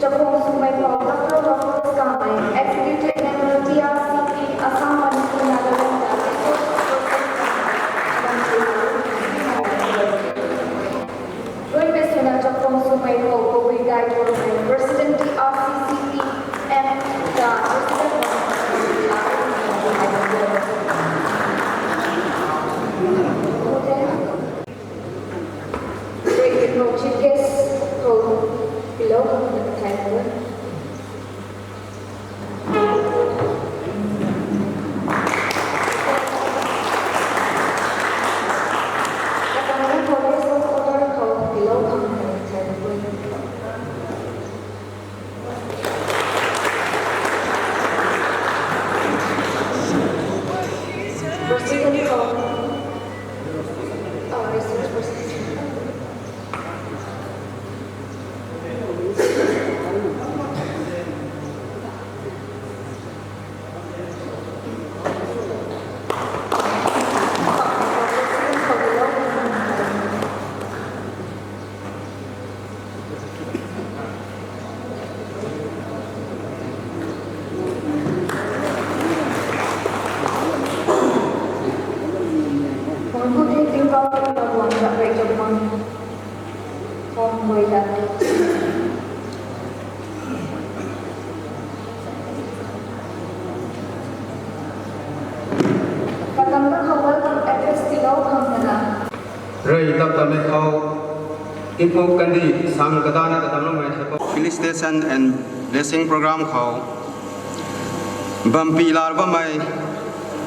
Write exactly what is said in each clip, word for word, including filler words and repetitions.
Chakhong Swmei Pou, Doctor of Arts kamei, Executive Member, T R C P, Assam, Manipur, Nagaland, Resource Person, Manipur. Rui pe swna Chakhong Swmei Pou, Pobui Dai Pou, President, T R C C P, and the President of Chief Guest, Pou, hello, thank you. Katam ta khou welcome address tilou khang na. Rui tap tap mei khou, tingpuk kandih sang kadana kadam loumei se khou. Felicitation and blessing program khou bampi lar bammei,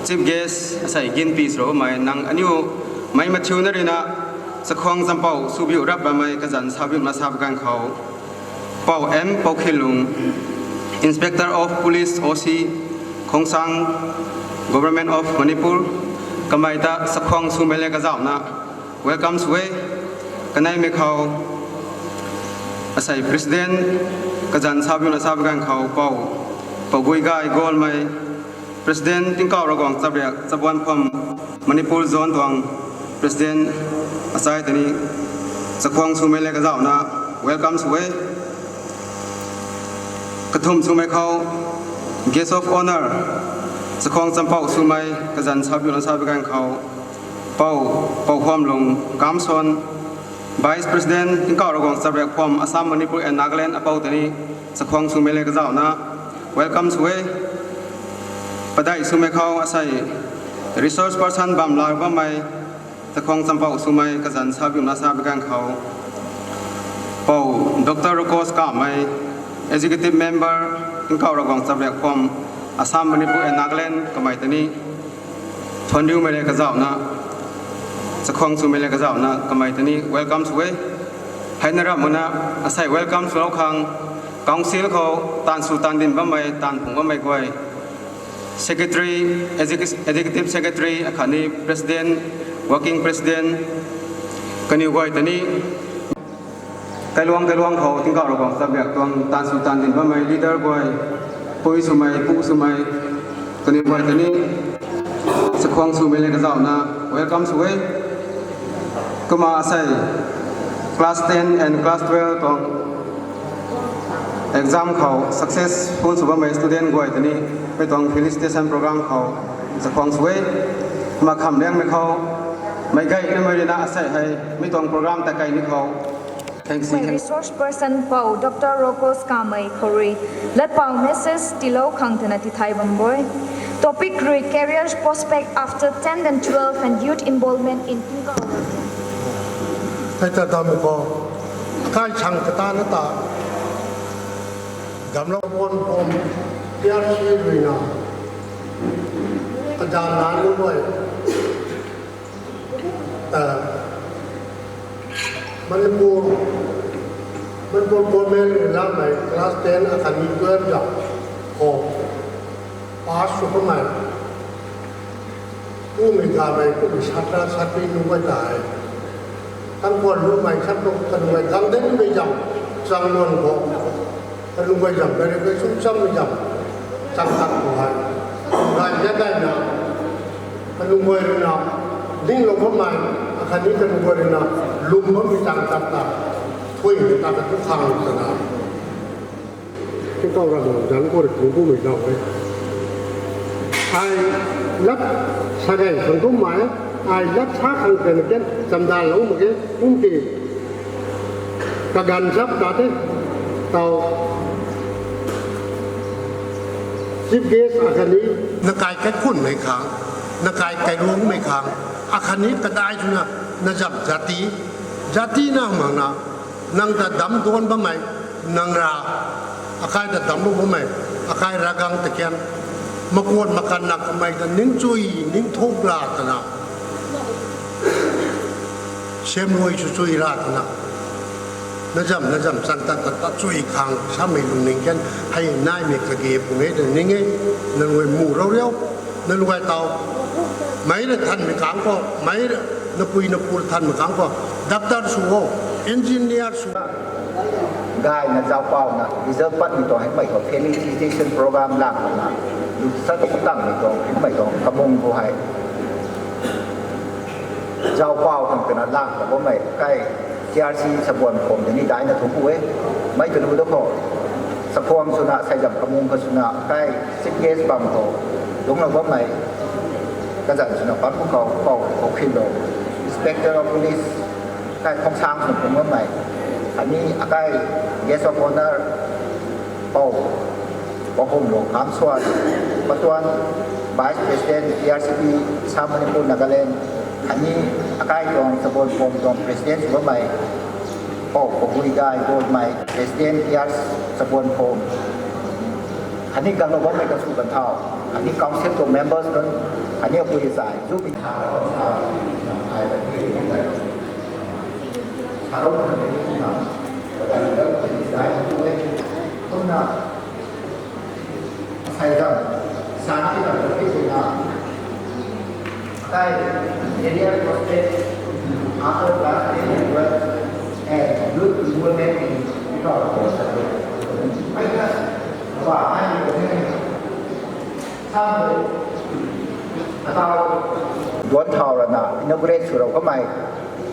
chief guest asei ginpi sro bammei nang aniu mei mathiuna rina, chakhwang champou subiu rap bammei kazan sabiu na sab ganv khou. Pou M Poukhilung, Inspector of Police O C, Khongsang, Government of Manipur, kamei ta chakhwang swmei le kazauhna welcome sw e. Kaneimei khou, asei President, kazan sabiu na sab ganv khou pou, Pougui Gai Golmei, President Tingkauh Ravguangc Chabriak Chabuan Phom Manipur Zone tuang President asei tani chakhwang swmei le kazauhna welcome sw e. Kathumh swmei khou, Guest of Honour, chakhwang champou swmei kazan sabiu na sab ganv khou, pou, Pouhuamlung Kamson, Vice President Tingkauh Ravguangc Chabriak Phom Assam, Manipur and Nagaland apou tani chakhwang swmei le kazauhna welcome sw e. Padeih swmei khou asei resource person bam lar bammei, chakhwang champou swmei kazan sabiu na sab ganv khou, pou Doctor Rokos Kamei, Executive Member Tingkauh Ravguangc Chabriak Phom Assam, Manipur and Nagaland kamei tani thuanriumei le kazauhna, chakhwang swmei le kazauhna kamei tani welcome sw e. Heina ramh makna, asei welcome swlou khang, Council khou taanv sw taanv din bammei, taanv phung bammei guay, Secretary, Execu-, Executive Secretary akhatni President, Working President, kaniw guay tani, kailuang kailuang khou Tingkauh Ravguangc Chabriak tuang taanv sw taanv din bammei leader guay, pui swmei, pu swmei, kaniw guay tani chakhwang swmei le kazauhna welcome sw e. Kumna asei class ten and class twelve tuang exam khou successful sw bammei student guay tani mei tuang felicitation program khou chakhwang sw e. Kumna khamliangmei khou, meic gayna mei rina asei hei mei tuang program ta kai ni khou, thanks, resource person pou Doctor Rokos Kamei khou rui latpau message tiilou khang twna tithay bam e. Topic rui Career Prospect After Tenth and Twelfth and Youth Involvement in Tingkauh. Hei ta dam khou, akai chang kata na ta, damlou pon pon, tiar si rui na, kadan na lu boi. Manipur, Manipur Government rui lamei class ten akhatni twelve zam khou pass sw kamei, kumei gamei, kumei satra satri nunc guay ta hei, tangkhuan lumei sap tu kanunc guay gamv den mei zam, chang luan khou, kanunc guay zam, kari guay sum chammei zam, chang tat khou hei, gay za gayna, kanunc guay rui na dinglou bammei, akhatni kanunc guay rui na lwm bammei chang tat ta, thuina ta katu khang twna Tingkauh Ravguangc zanc khou rui kung kumei zauh e. Ai lat sa gay khang kummei, ai lat sa khang ten ken chamdanlou mak ge, kum ki kaganv zap ta the, tau chief guest akhatni, nakai kaikhunmei khang, nakai kailuangmei khang, akhatni kadai twna, na zam jati, jati na makna, nang ta damc duanc bammei, nang ra, akai ta damclou bammei, akai ravgang ta kian, makuan makanna kamei ta ningchui ningthuk la twna, siamruai swchui ra twna, na zam na zam chang tat tat tat chui khang samei lungning kian, hei naimei kage pung e twna ning e, nang rui mu rou riu, nang rui tau, meic rui thanmei khang khou, meic rui, napui napu thanmei khang khou, doctor sw o, engineer sw gayna zauhpau na result patmei tuang hei mei khou felicitation program lang na, lu sat tangmei tuang hei mei tuang kamung khou hei, zauhpau khang twna lang ta bammei kai C R C Sabuan Phom tei ni daina thumh e. Mei tw lu da khou, chakhwang swna, seizam kamung khou swna, kai chief guest bam khou lungclou bammei, kazanc swna pat pu khou, pou khou khin lo, Inspector of Police, kai Khongsang swna phung bammei, Ani akai guest of honour Pou Pakhumlou Khamsuan, patuan Vice President T R C P Assam Manipur Nagaland, ani akai tuang Chabuan Phom tuang President sw bammei Pou Pagui Gai Gotmei, President T R Chabuan Phom, ani ganglou bammei kasw kan thau, ani council tuang members nunc, ani apui zai zu pi Kumna, asei zam, san ki zam ki zina, akai area prospect, after class ten and twelve, and youth involvement in people. Aika, wa, ai, sa, atau, duan thau rana inaugurate sw rou kamei,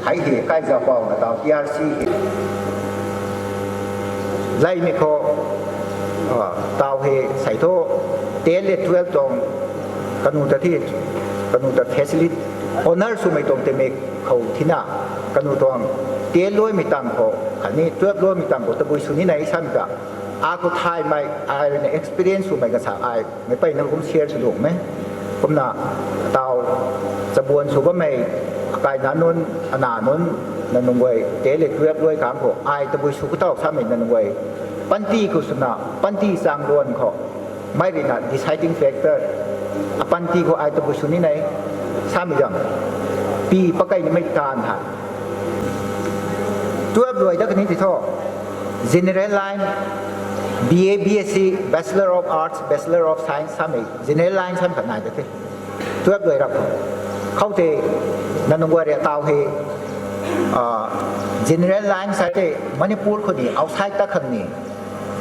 hei hi kai za pau na tau T R C hi. Laimei khou, ah, tau he sei thu, ten le twelve tuang, kanu ta thi, kanu ta facility, honour swmei tuang temei khou thina, kanu tuang, ten luaimei tang khou, khatni twelve luaimei tang khou tabui sw ni na i sam ta, a khou thaymei, ai rui na experience swmei kasa ai, mei peyna kum share sw lung me. Kumna, tau, Chabuan sw bammei, akai na nunc, ana nunc, na nunc guay, ten le twelve luai kang khou, ai tabui sw khou tau samei na nunc guay. Panty khou swna, panty chang luan khou, mei rui na deciding factor, a panty khou ai tabui sw ni nei, samei zam, pi pakei nimei taanv ha. Twelve luai dat kani ti thu, general line, B A, B S C, Bachelor of Arts, Bachelor of Science samei, general line sam khat nai dat the. Twelve luai rap khou. Khou te, na nunc guay rui tau he, ah, general line sa te, Manipur khou ni, outside ta khang ni.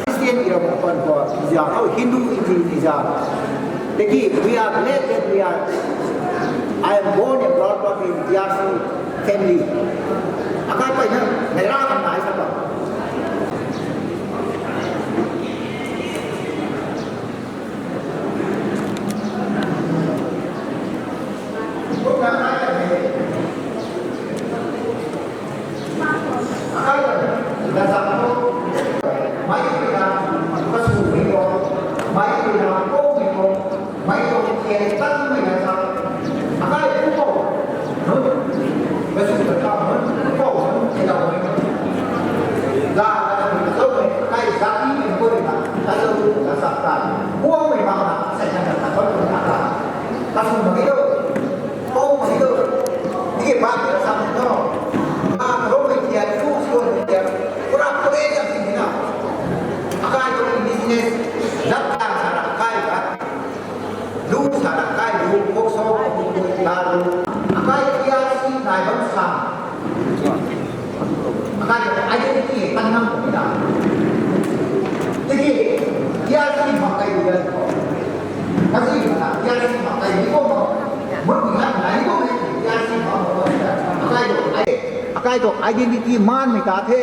Christian iram apan khou, tija, oh, Hindu iji tija. Tiki, we are blessed that we are, I am born and brought up in T R C family. Akai peyna, nai ra kan nai sa ba. Lu sana kai lu, kok so, la lu, akai T R C nai bam sa. Akai identity hei pan nam kum na. Tiki, T R C mak kai lu yan ko. Kasi na, T R C mak kai lu ko. Mut ni han nai ko me, T R C mak ko. Akai lu, ai, akai tu identity man mi ta the.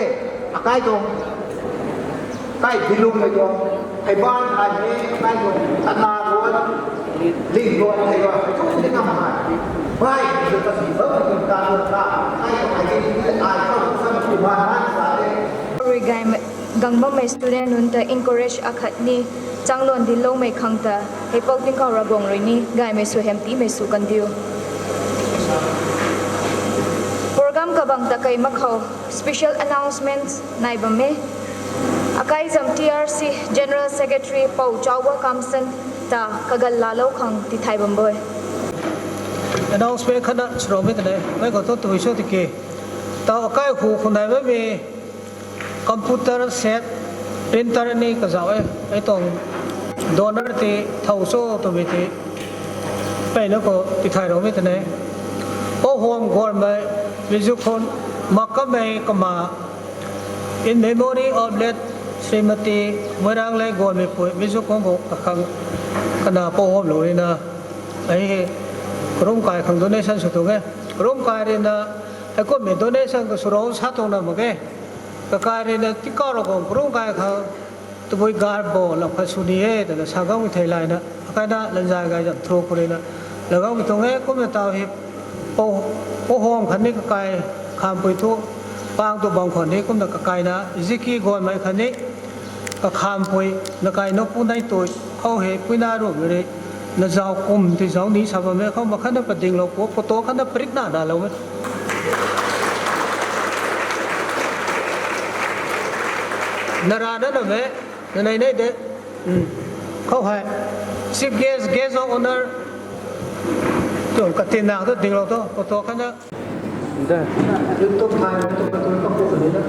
Akai tu Kai bilung mei tuang, hei ban ai mei, kai tuang, tana luan, ling luan hei luan, tu ni na ma hai. Bai, tu kasi bam mei tuang ta luan ta, kai tuang ai ni ai kau sam tu ma hai sa de. Rui gaymei, gang bammei student nunc ta encourage akhat ni, changluan diloumei khang ta, hei Pou Tingkauh Ravguangc rui ni, gaymei sw hem tiimei sw kan diu. Program kabang ta kei mak khou, special announcements nai bam e. Akai zam T R C General Secretary Pou Chauba Kamsan ta kagal laalou khang tithay bam boi. Announcement khatna swrou mei ta ne, mei khou thu tui sw tiki. Tau akai hu khou nai bammei computer set, printer ni kazauh e, ei tuang donor ti thow cho twmei ti. Peyna khou tithay rou mei ta ne. Pou Hom Guanmei, Vizukhun, mak kamei kama, in memory of late Srimati Moiranglei Guanmeipui, Vizukhun khou kakhang kana Pou Hom lou rina. Ai he, karum kai khang donation sw tuang e. Karum kai rina, hei kummei donation ka swrou sa tuang na mak e. Kakai rina Tingkauh Ravguangc karum kai khang, tabui gar bo lam khat sw ni e, twna sa gangmei thei layna, akaina lanzai gay zam through khou rina, la gangmei tuang e, kumna tau hei, Pou, Pou Hom khatni kakai khampui thu, Pang tu bang khwan ni kumna kakaina, ziki gonmei khatni, kakhampui, nakai nokpu nai tui, khou hei puina ru mei ri, na zau kum ti zau ni sa bam e, khou ma khatna padinglou pu, photo khatna prik na na lou e. Nara na na me, na nei nei de. Hmm. Khou hei, Chief Guest, Guest of Honor, tu katin na tu dinglou tu, photo khatna. Nda. YouTube thai tu ka tu ka pu ni na.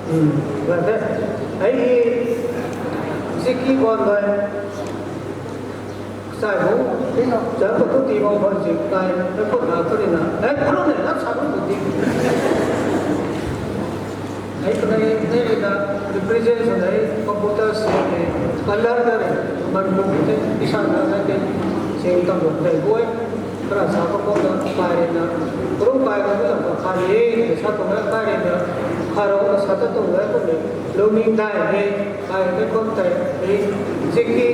Hmm. Nda. Ai hi ziki gon bai. Sai bu. Zan ka tu ti bang gon zik tai. Ai put na tu ni na. Ai put na na sa bu ti. Hei kanei, hei na represent sw nei, computer si ni, color na ri, man kum te, isan na na te, si tam luk nei bu e, kara sa ka kum na, kai ri na, kuru kai na, kara sa ka ri, sa kum na kai ri na, karo na sa ta tum na kum ni, luming dai ni, kai na kum tai ni, ziki,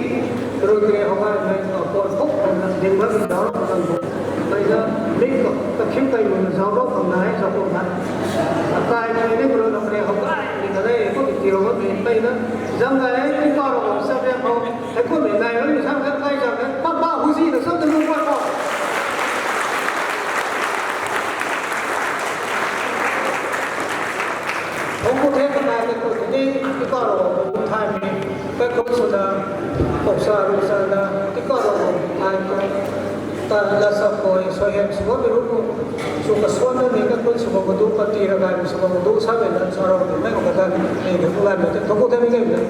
kuru kre hou kai na, ka pon phuk na, ding ba ni dau na, kai na, mik ka, ka khim kai na, zau rau kum na, zau kum na. Akai ni ni bro na pre hou kai ni ka dei ko ti ro ni pai na. Zang kai ni ka ro sa re ko. Hei ko ni nai ni sa kai kai zang kai. Pa pa hu si na sa tu pa pa. Hong ko the ka nai ko ni ni ka ro thai ni. Ka ko so na. Ko sa ru sa na. Ti ka ro thai ko. Ta la sa ko so hem so ni ru ko. Sw kasuan na ni ka kun sw bam du, pati ra gay sw bam du, sa mei na sa rau ni mei ka dan ni ni ku lai mei te, thong ku te mei te.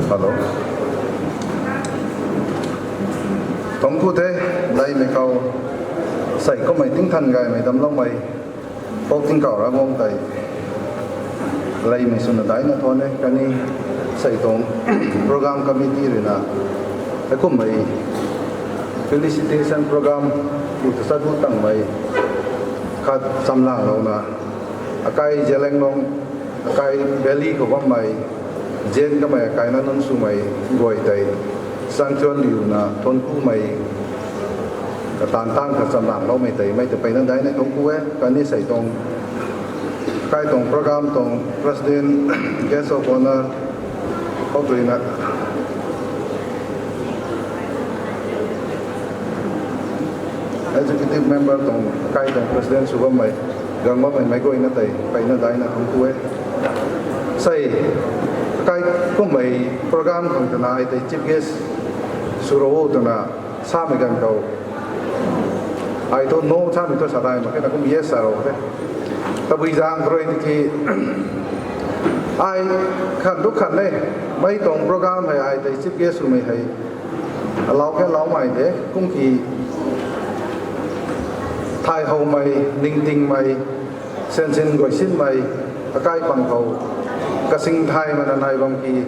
Hello. Thong ku the, leimei khou, sei kummei tingthan gaymei damloumei, Pok Tingkauh Ravguangc tei, leimei swna daina thuan e, khatni sei tuang program committee ruina, hei kummei felicitation program, u ta sa du tangmei, khat chamlanglouna, akai Zeliangrong, akai valley khou bammei, zian kamei akai na nunc swmei guay tei, chanthuan liuna thuan kumei, katan tan khat chamlangloumei tei, mei ta peyna daina thuan ku e, khatni sei tuang, kai tuang program tuang president, guest of honour, khou ruina, executive member tuang, kai tuang president sw bammei, gang bammei meic guayna tei, peyna daina thuan ku e. Sei, kai kummei program khang twna ai tei chief guest sw ro twna, samei ganv khou, ai thu no samei thu sa dai mak khe na kum yes sa ro the. Tabui zaeng rui tiki, Ai khan tu khan e, mei tuang program hei ai tei chief guest swmei hei alau khe laumei de, kum ki thay houmei, ningtingmei, sensin guaysinmei, akai pang khou kasing thaymei na nai bam ki,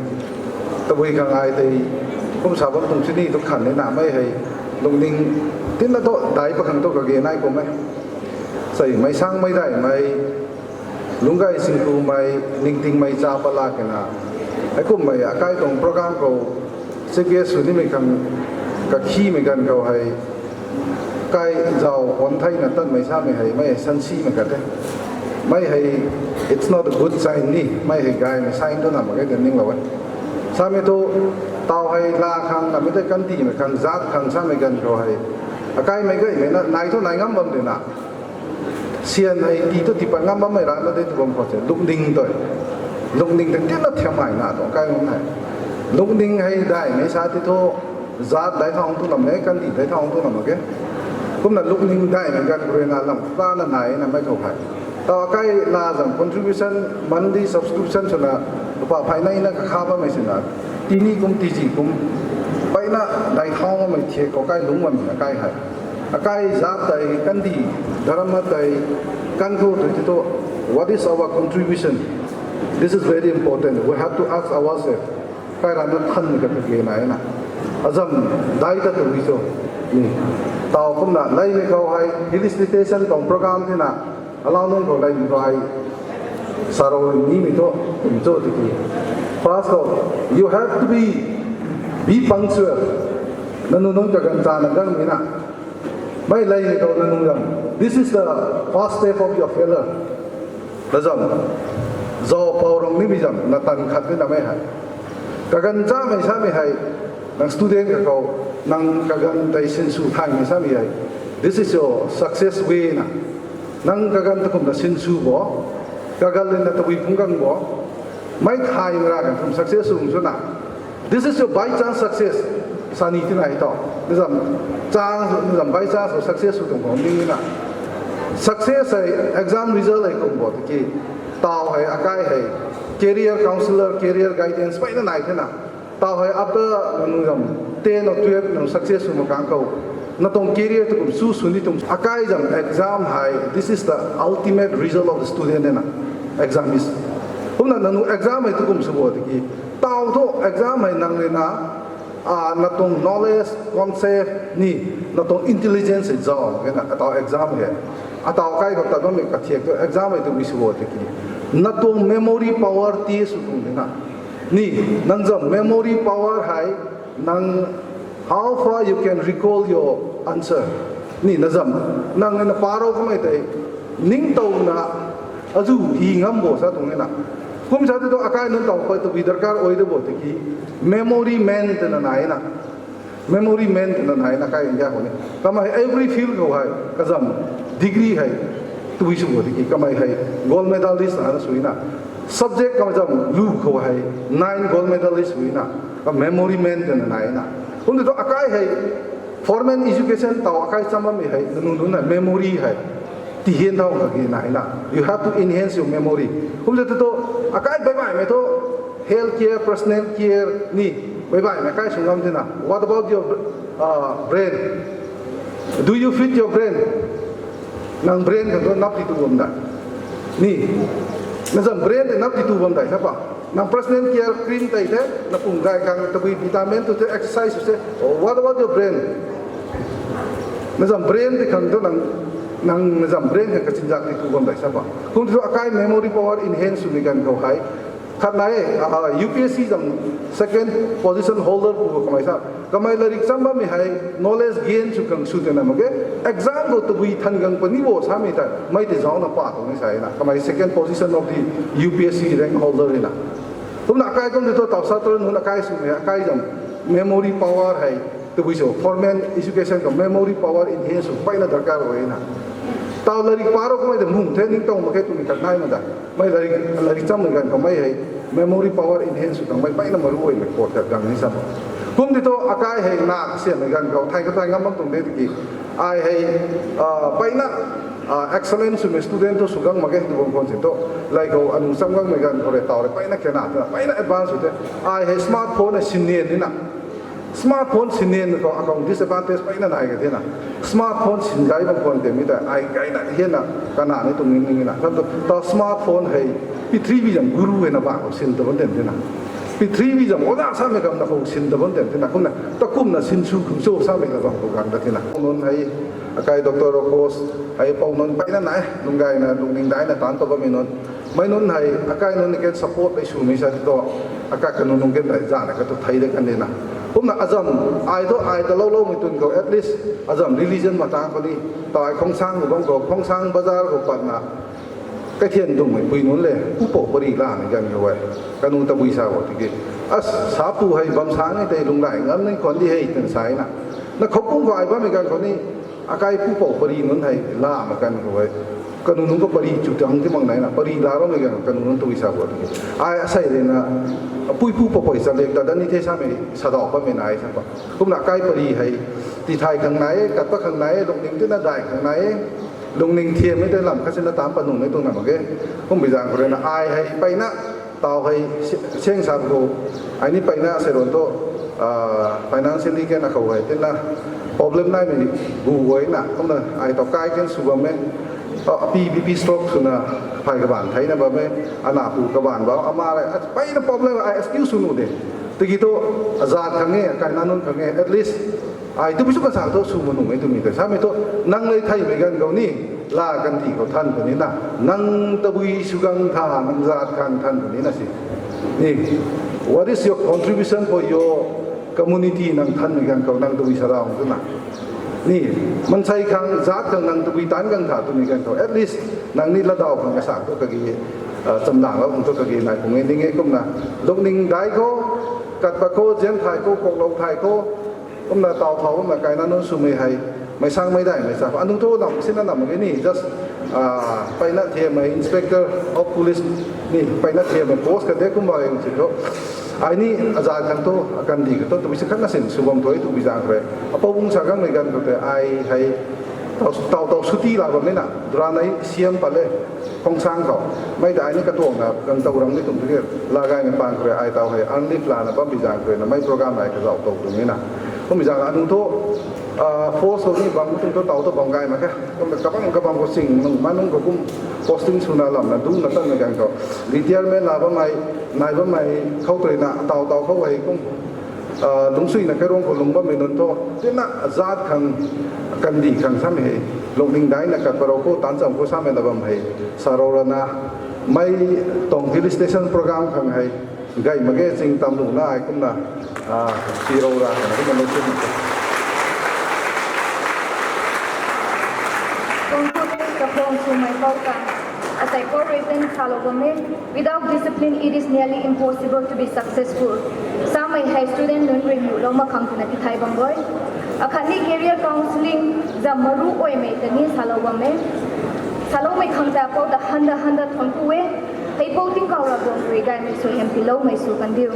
tabui khang ai tei kum sa bam tuang sini tu khan e na mei hei, lungning tinna tu dai pa khang tu kage nai kum e. Sei mei sangmei daihmei, lungcgay singkumei, ningtingmei cha pala kena, heikummei akai tuang program khou chief guest sw nimei khang kakhimei ganv khou hei, kai zau huan theina tatmei samei hei mei hei sansimei khat e. Mei hei, it's not a good sign ni, mei hei gaymei sign tu na mak ge tei ninglou e. Samei thu, taw hei la khang na mei tei kandihmei khang zat khang samei ganv khou hei, akaimei gaymei na nai thu nai ngam bam de na, syan hei tii thu tii pat ngam bammei rana de tu bam khou se lungning tei, lungning tei tinna thiammei na tuang kai ngam hei, lungning hei daihmei sa ti thu, zat dai thau tu lam e, kandih dai thau tu lam mak ge. Kumna lungning daihmei ganv rui na lam tana nai na mei khou hei, taw akai la zam contribution, monthly subscription swna, lupa phay nei na kakha bammei sina, tini kum tiji kum, peyna dai thau bammei thiak khou kai lungc bammei na kai hei, akai zat tei, kandih, dharam tei, kan thu tei ti thu, what is our contribution? This is very important, we have to ask ourselves. Kai rana thanmei khat kage nai na, azam dai ta tu cho ni, taw kumna leimei khou hei felicitation tuang program tina, alau nunc khou leimei khou hei, sarou nimei thu, kum cho tiki, first of all, you have to be, be punctual. Nanu nunc kaganv chana gangmei na, mei leimei khou nanu zam, this is the first step of your failure. Na zam, zau pou rung nimei zam na tan khat de na mei hei, kaganv chamei samei hei, nang student kakhou, nang kaganv tei sinsw thaymei samei hei, this is your success way na, nang kaganv ta kumna sinsw bo, kaganv lena tabui phungc gang bo, mei thaymei ra kan kum success sw swna, this is your by chance success. Sani tina hei taw, na zam, chance, na zam by chance khou success sw tuang khou ding na, success hei exam result hei kum bo tiki, taw hei akai hei career counsellor, career guidance peyna nai thena, taw hei after nanu zam ten or twelve nang success sw mak kang khou, na tuang career tu kum sw sw ni tuang akai zam exam hei, this is the ultimate result of the student na, exam is. Kumna nanu exam hei tu kum sw bo tiki, taw thu exam hei nang rui na, na tuang knowledge, concept ni, na tuang intelligence hei zau kena ataw exam hei, ataw kai khou tat bammei kathiak tu exam hei tu mi sw bo tiki, na tuang memory power tei sw tuang de na, ni, nang zam memory power hei, nang, how far you can recall your answer. Ni na zam, nang na parou kamei tei, ningtowna, azu hi ngam bo sa tuang e na. Kum sa tei tu akai nunc taw khou tabui darkar ai de bo tiki, memory man twna nai na, memory man twna nai na kai India khou ni, kamei every field khou hei kazam degree hei tabui sw bo tiki, kamei hei gold medalist na na sw na, subject kamei zam lu khou hei nine gold medalist sw na, ka memory man twna nai na. Kum tei tu akai hei formal education taw akai cham bammei hei nanu nunc na memory hei tihian thau kage nai na, you have to enhance your memory. Kum tei tu akai baihbaihmei thu, health care, personal care ni, baihbaihmei kai sw ngam thena, what about your brain? Do you feed your brain? Nang brain khang tu nap ti tu bam dai ni, na zam brain tei nap ti tu bam dai sa pa, nang personal care cream tei the, na pum gay khang tabui vitamin tu the, exercise sw the, what about your brain? Na zam brain tei khang tu nang, nang na zam brain khang kachinzak ti tu bam dai sa pa. Kum tei tu akai memory power enhance swmei ganv khou hei, khat nai e, UPSC zam second position holder pu kamei sa, kamei lairik cham bammei hei knowledge gain sw khang sw twna mak ge, exam khou tabui than gang puni bo samei tei mei tei zauna pa tuang ni sa na, kamei second position of the UPSC rank holder na. Kumna akai kum tei tu taw satran hun akai swmei akai zam memory power hei tabui sw formal education khou memory power enhance sw peyna darkar e na. Taw lairik parou kamei tei mung the ningtow mak khe twmei khat nai mak da. Mei lairik, lairik chammei ganv khou mei hei memory power enhance sw khang mei peyna maru e mei pot khat gang ni sa. Kum tei tu akai hei na kasiammei ganv khou thay kathai ngam bam tuang de tiki, ai hei peyna Excellent swmei student thu sw gang mak ge tu bam khwan sin thu, lei khou anu cham gangmei ganv khou rui taw rui peyna kena twna peyna advance sw the. Ai hei smartphone hei sin nian nina, smartphone sin nian khou akhang disadvantage peyna nai ka thena, smartphone sin gay bam khwan tei mi tei ai gayna hena kana ni tuang ning nina. Taw smartphone hei pitri bi zam guru hei na bang khou sin ta bam ten thena, pitri bi zam oda samei kam na khou sin ta bam ten thena, kumna ta kumna sin sw khum cho samei na bam khou gang ta thena, nunc hei akai doctor Rokos hei pou nunc peyna nai lung gayna lungning daina taanc ta bammei nunc, mei nunc hei akai nunc ni kan support lei swmei sa ti tu, akai kanu nunc kan dai zana katu thei de kan dina. Kumna azam ai thu ai ta louloumei tun khou at least azam religion matang khou ni, taw ai Khongsang khou bam khou Khongsang bazar khou patna kaithian dungmei pui nunc le pupou pari lamei ganv khou e, kanu tabui sa khou tiki, a, sapu hei bam sang e tei lunghlaic ngam ni khwan di hei twna sa na, na khou pung khou ai bammei ganv khou ni akai pupou pari nunc hei lamei ganv khou e, kanu nunc khou pari chu tang ti mang naina pari la bammei ganv khou kanu nunc tabui sa khou tiki, ai asei rina pui pu papui chalek ta dan ni the samei sadau bammei nai sa pa. Kumna akai pari hei tithay khang nai e, kat pat khang nai e, lungning tina dai khang nai e, lungning thiammei tei lam khat sina taanc pat nuhmei tuang na mak ge. Kumbei zaeng khou rui na ai hei peyna taw hei siang sa khou, ai ni peyna seiruan thu financially kan akhou hei tina problem naimei gu guayna kumna ai taw kai kan sw bam e, api B P stroke swna phey kabaanc theina bam e, ana pu kabaanc bam ama rui peyna problem ai excuse sw nuh de. Tiki thu azat khang e, kaina nunc khang e, at least ai tabui sw kan sa thu sw ma nuh e twmei tei samei thu, nang lei theimei ganv khou ni la kandih khou than puni na, nang tabui sw gang tha nang zat khang than puni na si ni, what is your contribution for your community nang thanmei ganv khou nang tabui sa rau twna ni, mansei khang zat khang nang tabui taanc gang tha twmei ganv khou at least nang ni latdaw khang kasa thu kagi chamlanglou khang thu kagi nai pung e ning e. Kumna lungning dai khou, kat pat khou, zian thay khou, koklou thay khou, kumna taw thau kumna kaina nunc swmei hei, mei sangmei daihmei cha anu thu nam sina nam e ni, just peyna thiammei inspector of police ni peyna thiammei post khat de kumba e si thu, ai ni azat khang thu akandih kha thu tabui si khatna sin sw bam thu e twbi zaeng khou rui apou bung sa gangmei ganv khou tei ai hei taw taw suti la bam e na, duranei siam pat le, Khongsang khou mei ta ai ni katuangna gang tow rangmei tuang tiki, la gaymei paan khou rui ai taw hei earn leave lana bam bi zaeng khou rui na mei program ai kazauh tow tuang e na. Kumbi zaeng anu thu force khou ni bam tuang thu taw thu bam gay mak khe. Kumna kabam kabam khou sing nung ma nung khou kum posting swna lamna dungna tanmei ganv khou retirement la bammei, nai bammei khou tei na taw taw khou hei kum lungcsuina kairuang khou lung bammei nunc thu tina zat khang kandih khang samei hei lungning daina kat parou khou taanc cham khou samei la bam hei sarou rana mei tuang felicitation program khang hei gay mak ge ching tam luna ai kumna tirou ra khang kumna lungcsuina Kong thu tei kakhang swmei pou kan asei kou rui tei salou bam e. Without discipline, it is nearly impossible to be successful. Samei hei student nunc rui nuhlou mak khang twna tithai bam e. Akhatni career counselling zam maru oimei ta ni salou bam e. Saloumei khang ta pou ta handa handa thuanc ku e. Hei pou tingkauh Ravguangc rui gaymei sw hemtiiloumei sw kan diu.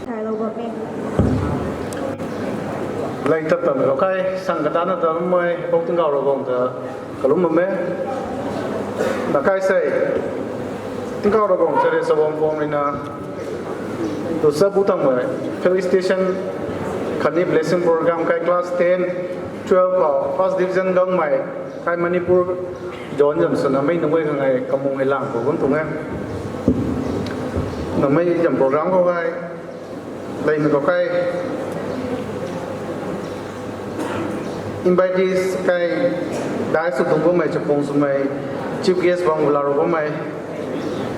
Thailou bam e. Lei tat tam khou kai sang katana ta bammei pou tingkauh Ravguangc ta kalum bam e. Na kai sei tingkauh Ravguangc ta rui sa bam bam rui na tu sa bu tangmei felicitation khatni blessing program kai class ten, twelve khou first division gangmei kai Manipur zone zam swna mei nunc guay khang ai kamung hei lang khou bam tuang e. Namei zam program khou kai leimei khou kai invitees kai dai sw tuang bammei chapung swmei chief guest bam gula rou bammei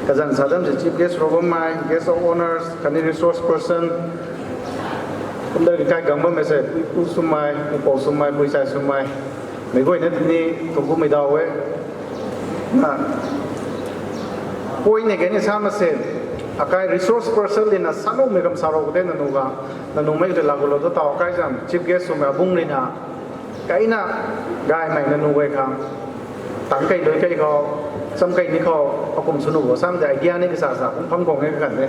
kazan sa dam se chief guest rou bammei guest of honours khatni resource person kumdar ki kai gang bammei se pui pu swmei pupou swmei pui sai swmei mei guayna tini tuang kumei daw e. Na point ni kani sa ma se akai resource person lina saloumei kam sarou khou tei nanu ga nanu mei tei lagulou tu taw kai zam chief guest swmei abung rui na kaina gaymei nanu guay khang tang kei lui kei khou cham kei ni khou akum swnu bo sam de idea ni kasa sa kum pham khou nge kan de.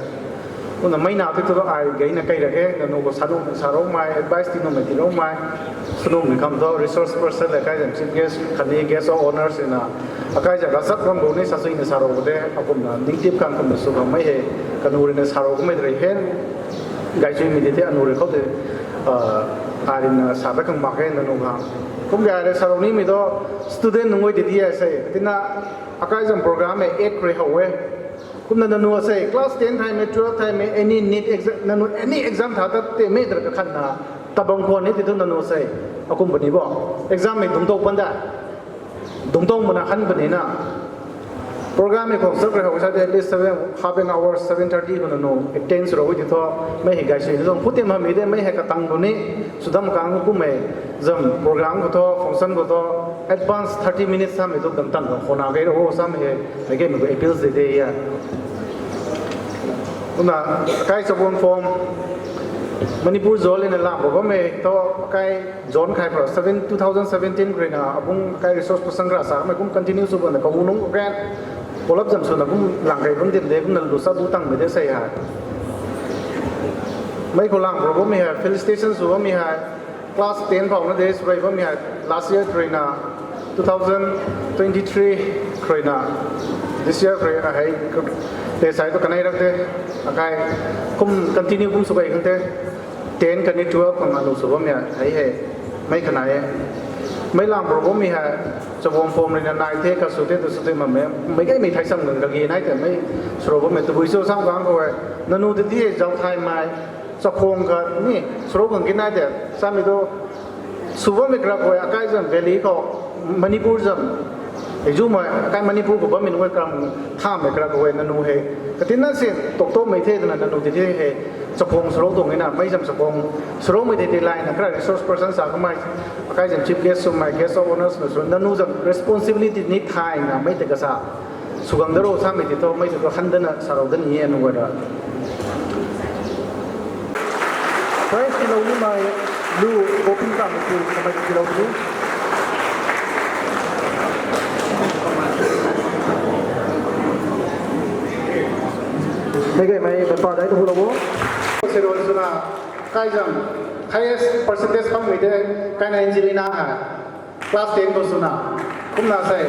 Kumna mei na tei tu ai gayna kai ra e, nanu khou sanu sa roumei, advice ti numei ti roumei, sanu mi kham tu resource person le kai zam chief guest khatni guest of honours na akai zam ravchap ram bou ni sa sui na sa rou de, akumna ningtip khang kumna sw khang mei hei, kanu rui na sa rou kummei rui hen, gaychui mi di the anu rui khou de, ai rui na sa da khang mak e nanu khang. Kum gay rui sa rou nimei tu student nunc guay di di e sei, tina akai zam program e ek rui how e. Kumna nanu sei class ten thaymei, twelve thaymei, any NEET exam, nanu any exam tha ta te mei dra kakhanna tabang khwan ni ti tu nanu sei akum puni bo. Exam mei dungtou panda. Dungtou mana khan puni na. Program mei khou sub rui how sa de at least seven, half an hour, seven thirty khou nanu attend sw rou ti thu, mei hei gaychui na zang phutim hamei de, mei hei katang khou ni, sudam kang kummei, zam program khou thu, function khou thu, advance thirty minutes samei tu kantang khou khona gay rou samei hei, mei gaymei khou appeals de de ya. Kumna, akai chabon form, Manipur zone lina lam bo bammei thu, akai zone khai pro seven, two thousand seventeen khou rui na, abung akai resource person kra samei kum continue sw bana, kabu nung kran, kolap zam swna kum lang kai bam dim de, kumna lu sa bu tangmei de sei hei. Mei khou lang pro bammei hei, felicitation sw bammei hei, class ten phou na de sw rui bammei hei, last year khou rui na, two thousand twenty-three khou rui na, this year khou rui na hei, te sai tu kanei rak de, akai kum continue kum sw kai khang te, ten khatni twelve khang anu sw bammei hei hei, mei khanai e. Mei lang pro bammei hei, chabon form rui na nai the, khat sw the, tu sw the mammei, mei gaymei thai sam gang kagi nai te, mei sw rou bammei, tabui sw sam gang khou e, nanu ti ti e, zau thaymei, chakhwang khat ni, sw rou khang ki nai te, samei tu, sw bammei kra khou e, akai zam valley khou, Manipur zam, hei zumei, akai Manipur khou bammei nunc e kram thamei kra khou e, nanu hei, katina si, tok tokmei the twna nanu ti the hei, chakhwang sw rou tuang e na, mei zam chakhwang, sw roumei tei tei layna, kra resource person sa kamei, akai zam chief guest swmei, guest of honours na sw, nanu zam responsibility ni thayna, mei tei kasa, sw gang da rou samei ti thu, mei tei tu khan dana, sa rou da ni e nunc guay ra. Prize tilou nimei, lu, boping kamei tu, kamei tilou tu. Mei gaymei, mei pa dai tu hu lou bo. Sirol swna, kai zam, highest percentage phangmei de, kaina Angelina hei. Class ten khou swna. Kumna sei,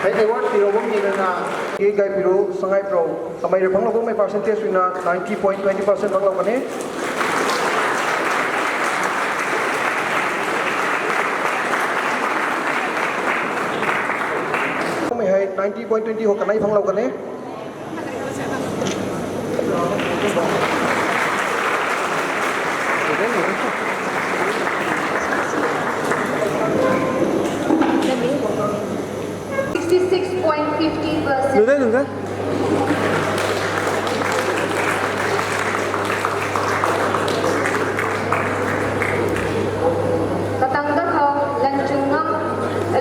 hei award tirou bam ni na. Ki gay piru, sangai pro, kamei rui phanglou bammei percentage rui na ninety point twenty percent phanglou kan e. Kamei hei ninety point twenty khou kanei phanglou kan e. Sixty-six point fifty percent. Katang da khou, Lanchung Ngam,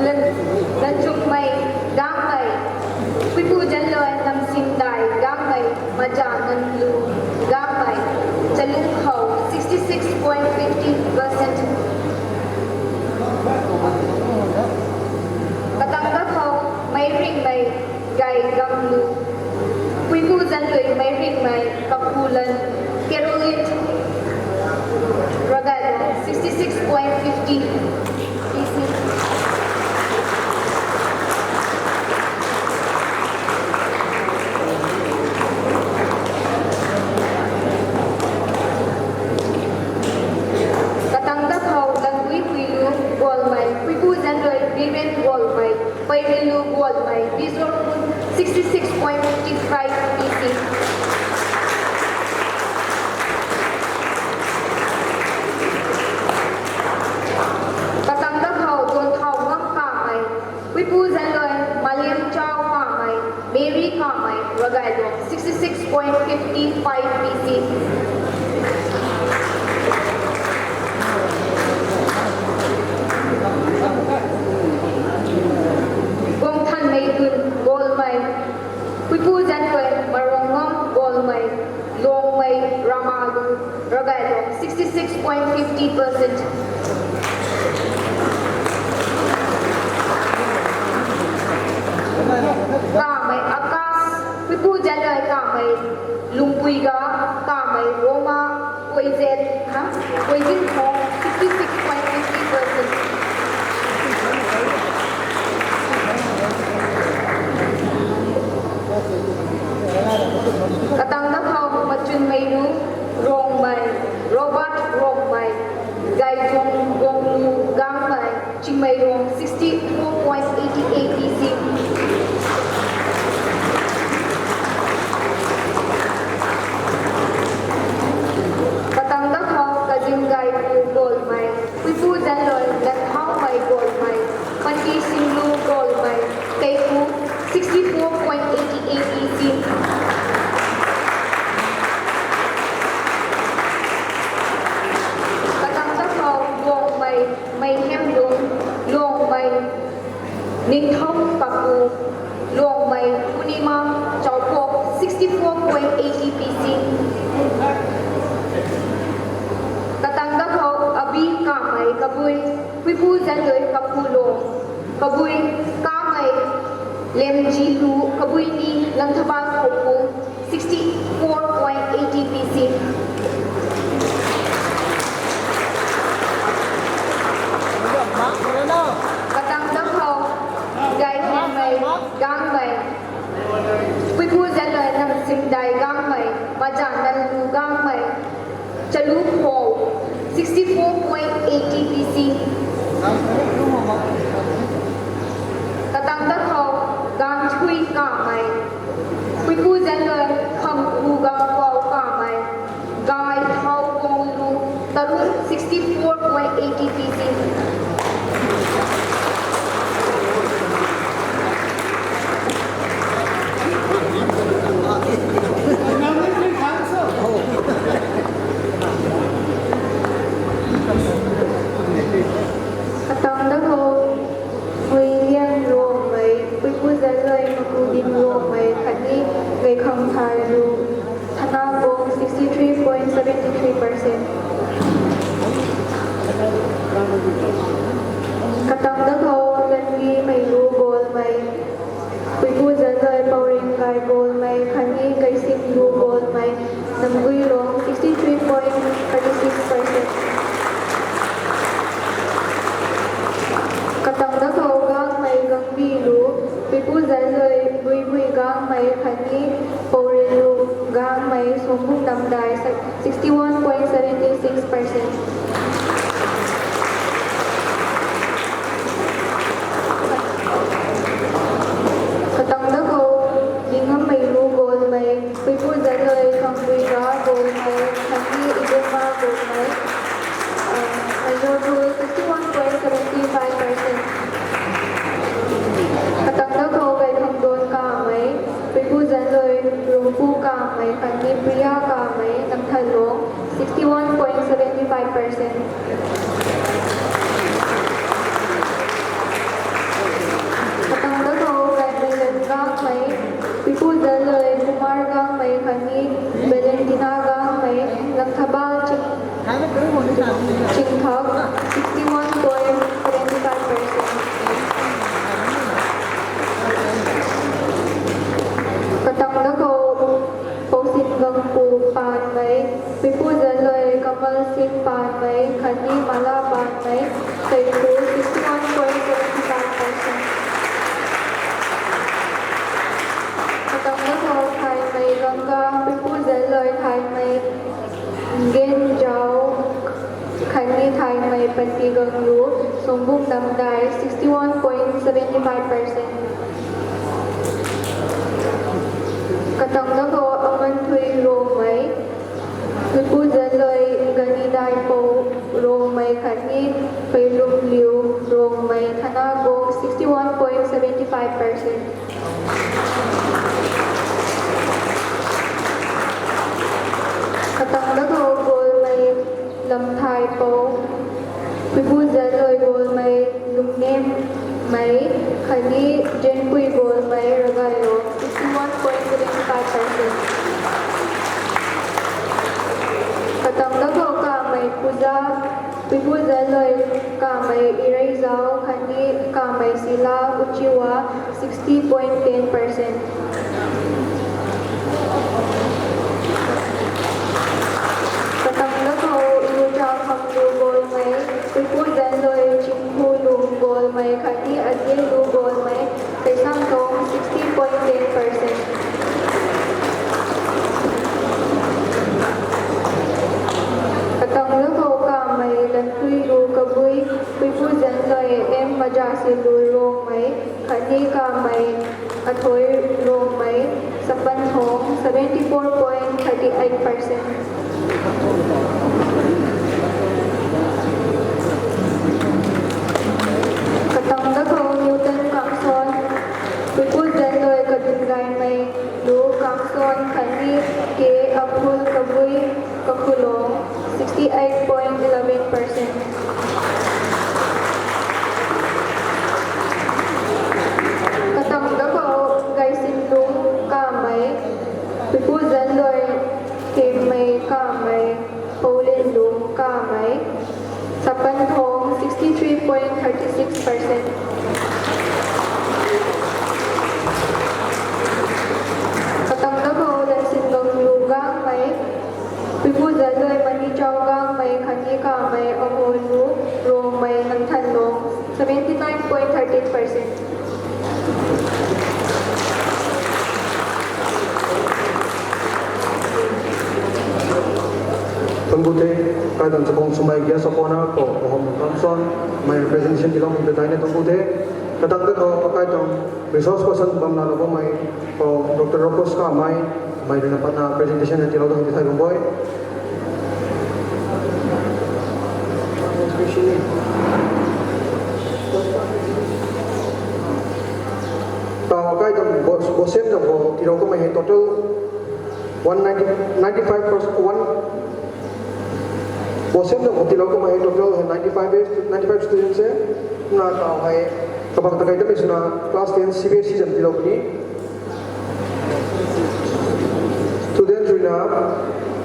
Lan-, Lanchungmei, Gangmei, Puipu Zanloi, Namsingdai, Gangmei, Maja Nganlu, Gangmei, Chalung khou, sixty-six point fifty percent. Katang da khou, Meiringmei, Gai Gamlu, Puipu Zanlui, Meiringmei, Kapulan, Caroline, Ragailong, sixty-six point fifty. Katang da khou, Langui Puilu, Gualmei, Puipu Zanlui, Biren Gualmei, Pei Rilu Gualmei, Visual Kun, sixty-six point fifty-five P C. Katang da khou, Don Thau Ngam Kamei, Puipu Zanloi, Malian Chao Kamei, Mary Kamei, Ragailong, sixty-six point fifty-five P C. Guangthanmei Dun, Gualmei, Puipu Zanloi, Marongngam, Gualmei, Longmei, Ramalu, Ragailong, sixty-six point fifty percent. Kamei Akash, Puipu Zanloi Kamei, Lungpuiga Kamei Roma Koizet, ha? Koizin Thong, sixty six point fifty percent. Katang da khou Machunmei Lu Rongmei, Robert Rongmei, Gaijung Gonglu Gangmei, Chingmeirong, sixty four point eighty eight P C. Katang da khou Kazim Gaipu Golmei, Puipu Zanloi Lanthaumei Golmei, Panti Singlu Golmei, Keipu, sixty four point eighty eight P C. Katang da khou Longmei, Mei Hemlung, Longmei, Ningthou Kapu, Longmei, Purnima Chaokok, sixty four point eighty P C. Katang da khou Abi Kamei Kabui, Puipu Zanloi Kapu Long, Kabui Kamei, Lemji Lu, Kabui Ni, Langthabal Khopu, sixty four point eighty P C. Katang da khou Gaihunmei Gangmei, Puipu Zanloi Namsimdai Gangmei, Majananlu Gangmei, Chalu Pho, sixty four point eighty P C. Katang da khou Gangthui Kamei, Puipu Zanloi Khampu Gangpou Kamei, Gai Thau Konglu, Tarung, sixty four point eighty P C. Katang da khou Huiliang Longmei, Puipu Zanloi Makudim Longmei khatni Gaikhang Thailu, Thana Gong, sixty three point seventy three percent. Katang da khou Zanlimei Lu Golmei, Puipu Zanloi Paurem Gai Golmei khatni Kaisinglu Golmei, Namguilong, sixty three point thirty six percent. Katang da khou Gangmei Gangbi Lu, Puipu Zanloi Buibui Gangmei khatni Pourinlu Gangmei, Songbung Namdai, sixty one point seventy six percent. Katang da khou Dingammei Lu Golmei, Puipu Zanloi Khangbui Ga Golmei khatni Ibema Golmei, uh, Major Rule, sixty one point seventy five percent. Katang da khou Gaikhangdon Kamei, Puipu Zanloi Rungpu Kamei khatni Priya Kamei, Namthanlong, sixty one point seventy five percent. Katang da khou Gaimei Len Gangmei, Puipu Zanloi Kumar Gangmei khatni Valentina Gangmei, Langthabal Ching, Chingthak, sixty one point seventy five percent. Katang da khou Pousin Gangpu Panmei, Puipu Zanloi Kamal Singh Panmei khatni Mala Panmei, Keipu, sixty one point seventy five percent. Katang da khou Thaimei Ganga, Puipu Zanloi Thaimei Ngen Zhao khatni Thaimei Panti Ganglu, Songbung Namdai, sixty one point seventy five percent. Katang da khou Amanthui Rongmei, Puipu Zanloi Ganidaipo Rongmei khatni Peilumliu Rongmei, Thana Gong, sixty one point seventy five percent. Katang da khou Golmei Lamthai Pou, Puipu Zanloi Golmei Lungnem Mei khatni Jenpui Golmei Ragailo, sixty one point seventy five percent. Katang da khou Kamei Puja, Puipu Zanloi Kamei Ireizau khatni Kamei Sila Uchiwa, sixty point ten percent. eight percent. Katang dat khou Newton Kangson, Puipu Zanlui Kadun Gaymei, Lu Kangson khatni K Aphul Kabui Kakhulong, sixty eight point eleven percent. Katang dat khou Gaisinlung Kamei, Puipu Zanlui Kemmei Kamei, Poulinlung Kamei, Sapanthong, sixty three point thirty six percent. Katang dat khou Lansinlung Lu Gangmei, Puipu Zanlui Manichau Gangmei khatni Kamei Ahonu Rongmei Namthanlong, seventy nine point thirteen percent. Thank you the, kaitam Chakong Swmei Guest of Honour khou Kahom Kamson, mei representation tilou mei ta daina thank you the. Katang dat khou kaitam resource person bam na lou bammei khou Doctor Rokos Kamei, mei rui na patna presentation na tilou tang ti thai bam boi. Tau kaitam bo-, bosem na khou tilou kamei hei total one ninety, ninety five percent, one, bosem na khou tilou kamei hei total hei ninety five, ninety five students e. Na tau hei kabak ta kai tamei swna class ten C B S E zam tilou puni. Students rui na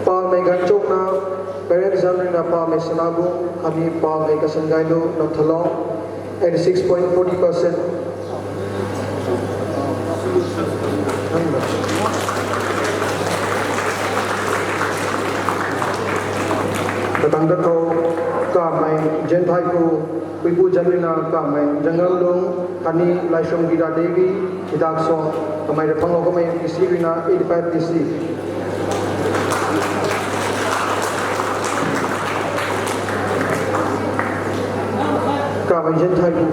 Palmei Ganchokna, parents zam rui na Palmei Sanabung, khatni Palmei Kasangailu Namthalong, eighty six point forty percent. Katang dat khou Kamei Zenthaipu, Puipu Zanlui na Kamei Zangamlung, khatni Laishong Gita Devi, Hidak Song, kamei rui phanglou kamei P C rui na eighty five P C. Kamei Zenthaipu.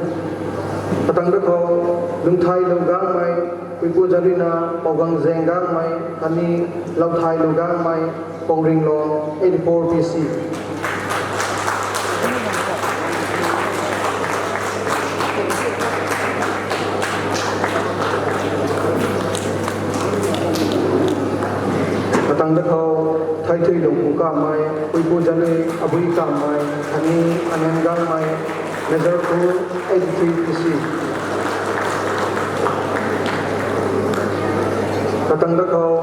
Katang dat khou Lungthai Lou Gangmei, Puipu Zanlui na Pougang Zeng Gangmei, khatni Louthai Lou Gangmei, Pongringlong, eighty four P C. Katang dat khou Thaithui Lungpu Kamei, Puipu Zanlui Abui Kamei, khatni Anem Gangmei, Major Pool, eighty three P C. Katang dat khou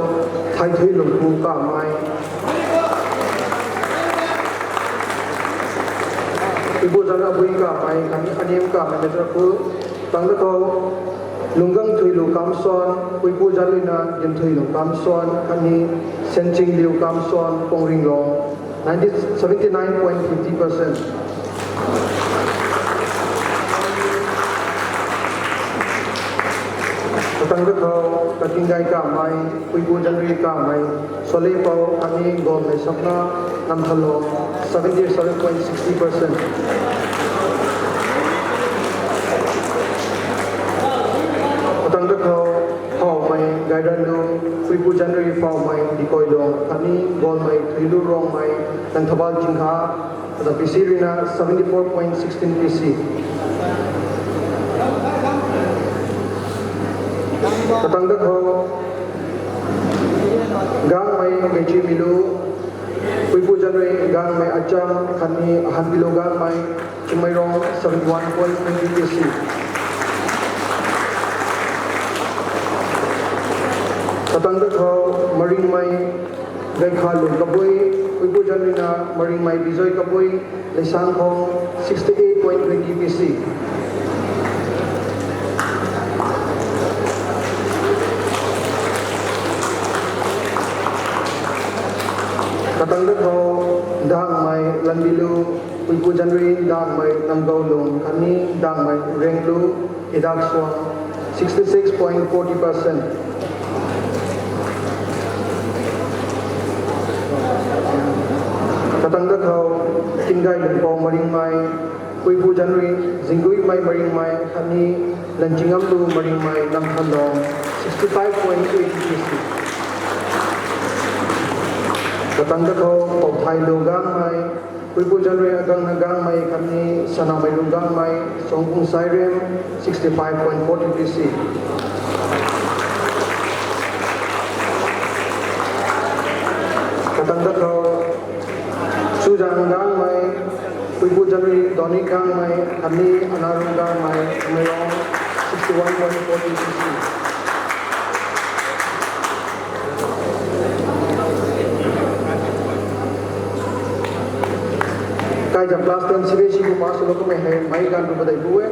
Thaithui Lungpu Kamei, Puipu Zanlui Abui Kamei, khatni Anem Kamei, Major Pool. Katang dat khou Lunggang Thuilu Kamson, Puipu Zanlui na Gimthuilu Kamson, khatni Senching Liu Kamson, Pongringlong, ninety, seventy nine point fifty percent. Katang dat khou Katinggai Kamei, Puipu Zanlui Kamei, Solepou, khatni Golmei Sapna, Namthalong, seventy seven point sixty percent. Katang dat khou Phaumei Gairanlu, Puipu Zanlui Phaumei Dikoilong, khatni Golmei Thuilu Rongmei, Tangthabal Jingkha, kata P C rui na seventy four point sixteen P C. Katang dat khou Gangmei Gaichimilu, Puipu Zanlui Gangmei Acham, khatni Ahanpilu Gangmei, Chingmeirong, seventy one point twenty P C. Katang dat khou Maringmei Gaikhalung Kabui, Puipu Zanlui na Maringmei Bijoy Kabui, Leisangkhong, sixty eight point twenty P C. Katang dat khou Dangmei Lanbilu, Puipu Zanlui Dangmei Namgoulung, khatni Dangmei Renglu, Hidak Suang, sixty six point forty percent. Katang dat khou Tinggai Lungpou Maringmei, Puipu Zanlui Zingguimei Maringmei, khatni Lanchingam Lu Maringmei Namthanlong, sixty five point eighty P C. Katang da khou Pauthay Lu Gangmei, Puipu Janri Agangna Gangmei khatni Sanamei Lu Gangmei, Songkung Sairem, sixty five point forty P C. Katang da khou Suzang Gangmei, Puipu Janri Doni Gangmei khatni Anaru Gangmei, Tamenglong, sixty one point forty P C. Kaizam class ten C B S E khou pass swlou kamei hei meic ganv tu padeih bu e.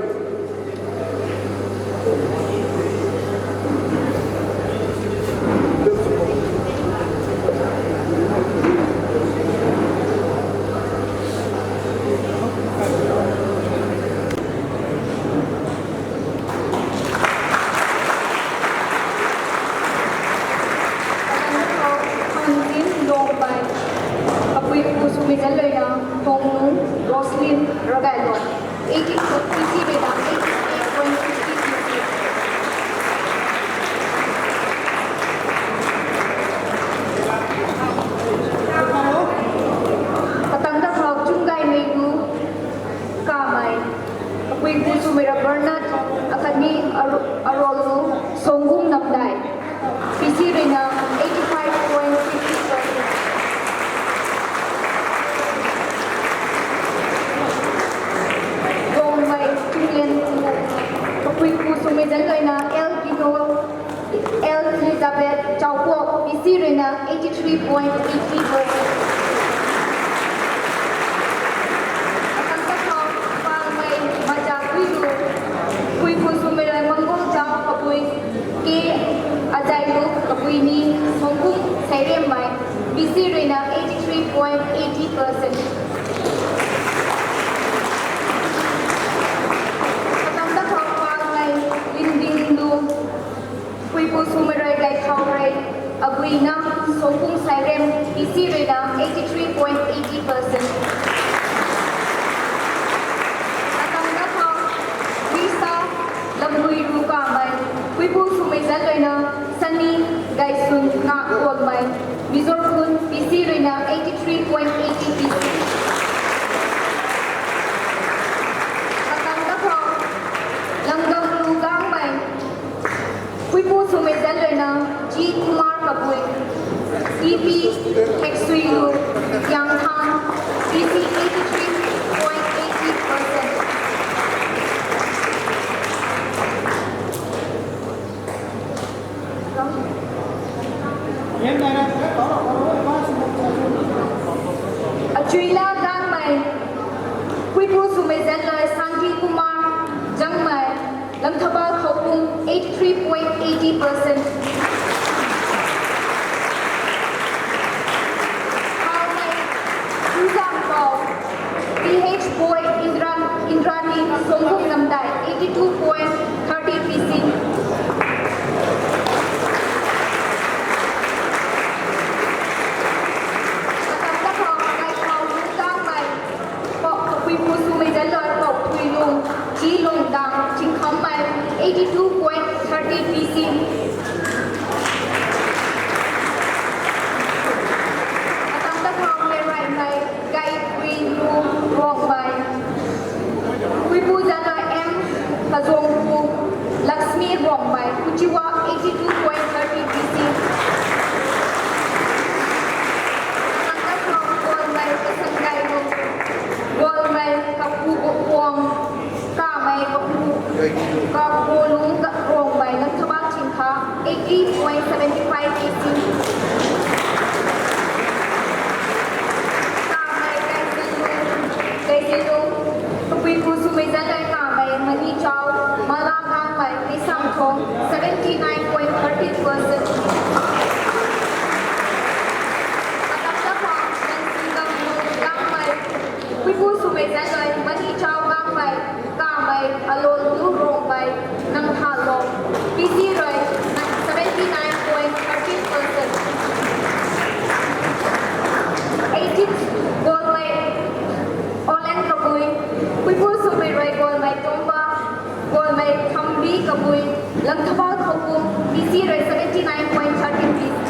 Hanzin Longmei, kapuipu swmei zanc luina Thongnung Roslyn Ragaylong, eighty, eighty rui na eighty eight point fifty P C. Katang da khou Chunggaymei Lu Kamei, kapuipu swmei ra Bernard, akhatni Aro-, Arolu Songgung Namdai, P C rui na eighty five point fifty percent. Longmei Chunglian Lu, kapuipu swmei zanc luina L Kino, L Elizabeth Chaupo, P C rui na eighty three point eight three percent. Katang da khou Palmei Macha Guilu, puipu swmei rui Manggol Chau, kapui K Ajailu, kapui ni Songkung Sairemmei, P C rui na eighty three point eighty percent. Katang da khou Palmei Linding Lu, puipu swmei rui Gaithau Rey, aguina Songkung Sairem, P C rui na eighty three point eighty percent. Katang da khou Risa Lamui Ru Kamei, puipu swmei zanc luina Sani Gaysun Ngaklonmei, Mizoram, P C rui na eighty three point eighty P C. Katang da khou Langgam Lu Gangmei, puipu swmei zanc luina G Kumar, kapui T P Heksuilu Yangthang, P C eighty three point eighty percent. Achuila Gangmei, puipu swmei zanc lui Santi Kumar Jangmei, Langthabal Khoupum, eighty three point eighty percent. Palmei Chuzang Pau, P H Boy Indra, Indrani Songkung Namdai, eighty two point thirty P C. Katang da khou Gaithau Lu Gangmei, puipu swmei zanc lui Pou Phuilung, G Lungdang Chingkhammei, eighty two point thirty P C. Katang da khou Meiraimei Gaipui Lu Ruangmei, puipu zanc lui M Kazuangpu Lakshmi Ruangmei, Uchiwa, eighty two point thirty P C. Katang da khou Golmei Kasangailu, Golmei Kapu Guang, Kamei Kapu, Kapu Lung Ruangmei, Langthabal Chingkha, eighty point seventy five P C. Kamei Kaizilu, Kaizilu, kapuipu swmei zanc lui Kamei Mani Chau, Mala Gangmei, Meisam Thong, seventy nine point thirty percent. Katang da khou Nansi Gangmei, puipu swmei zanc lui Mani Chau Gangmei, Kamei Alolu Ruangmei, Nangthalong, P C rui seventy nine point thirty percent. Eighteen Golmei Olen Kabui, puipu swmei rui Golmei Tomba, Golmei Thambi Kabui, Langthabal Khoupum, P C rui seventy nine point thirty P C.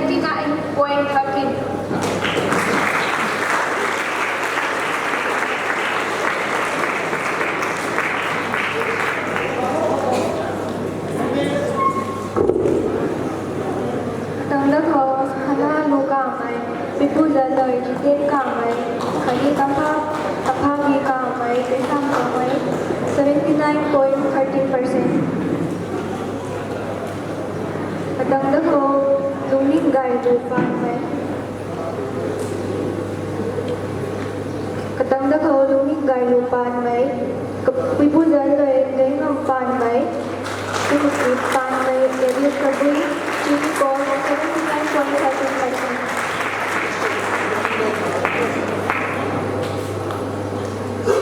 Twenty-nine point thirteen. Tangda khou Hana Lu Kamei, Puipu Zaloi Jiten Kamei, khatni Tampha, Tampha Bi Kamei, Teisam Kamei, seventy nine point thirteen percent. Katangda khou Lungning Gailu Panmei. Katangda khou Lungning Gailu Panmei, Puipu Zaloi Gaingam Panmei, Tumki Panmei, David Kabui, Chini Paul, seventy nine point thirteen percent.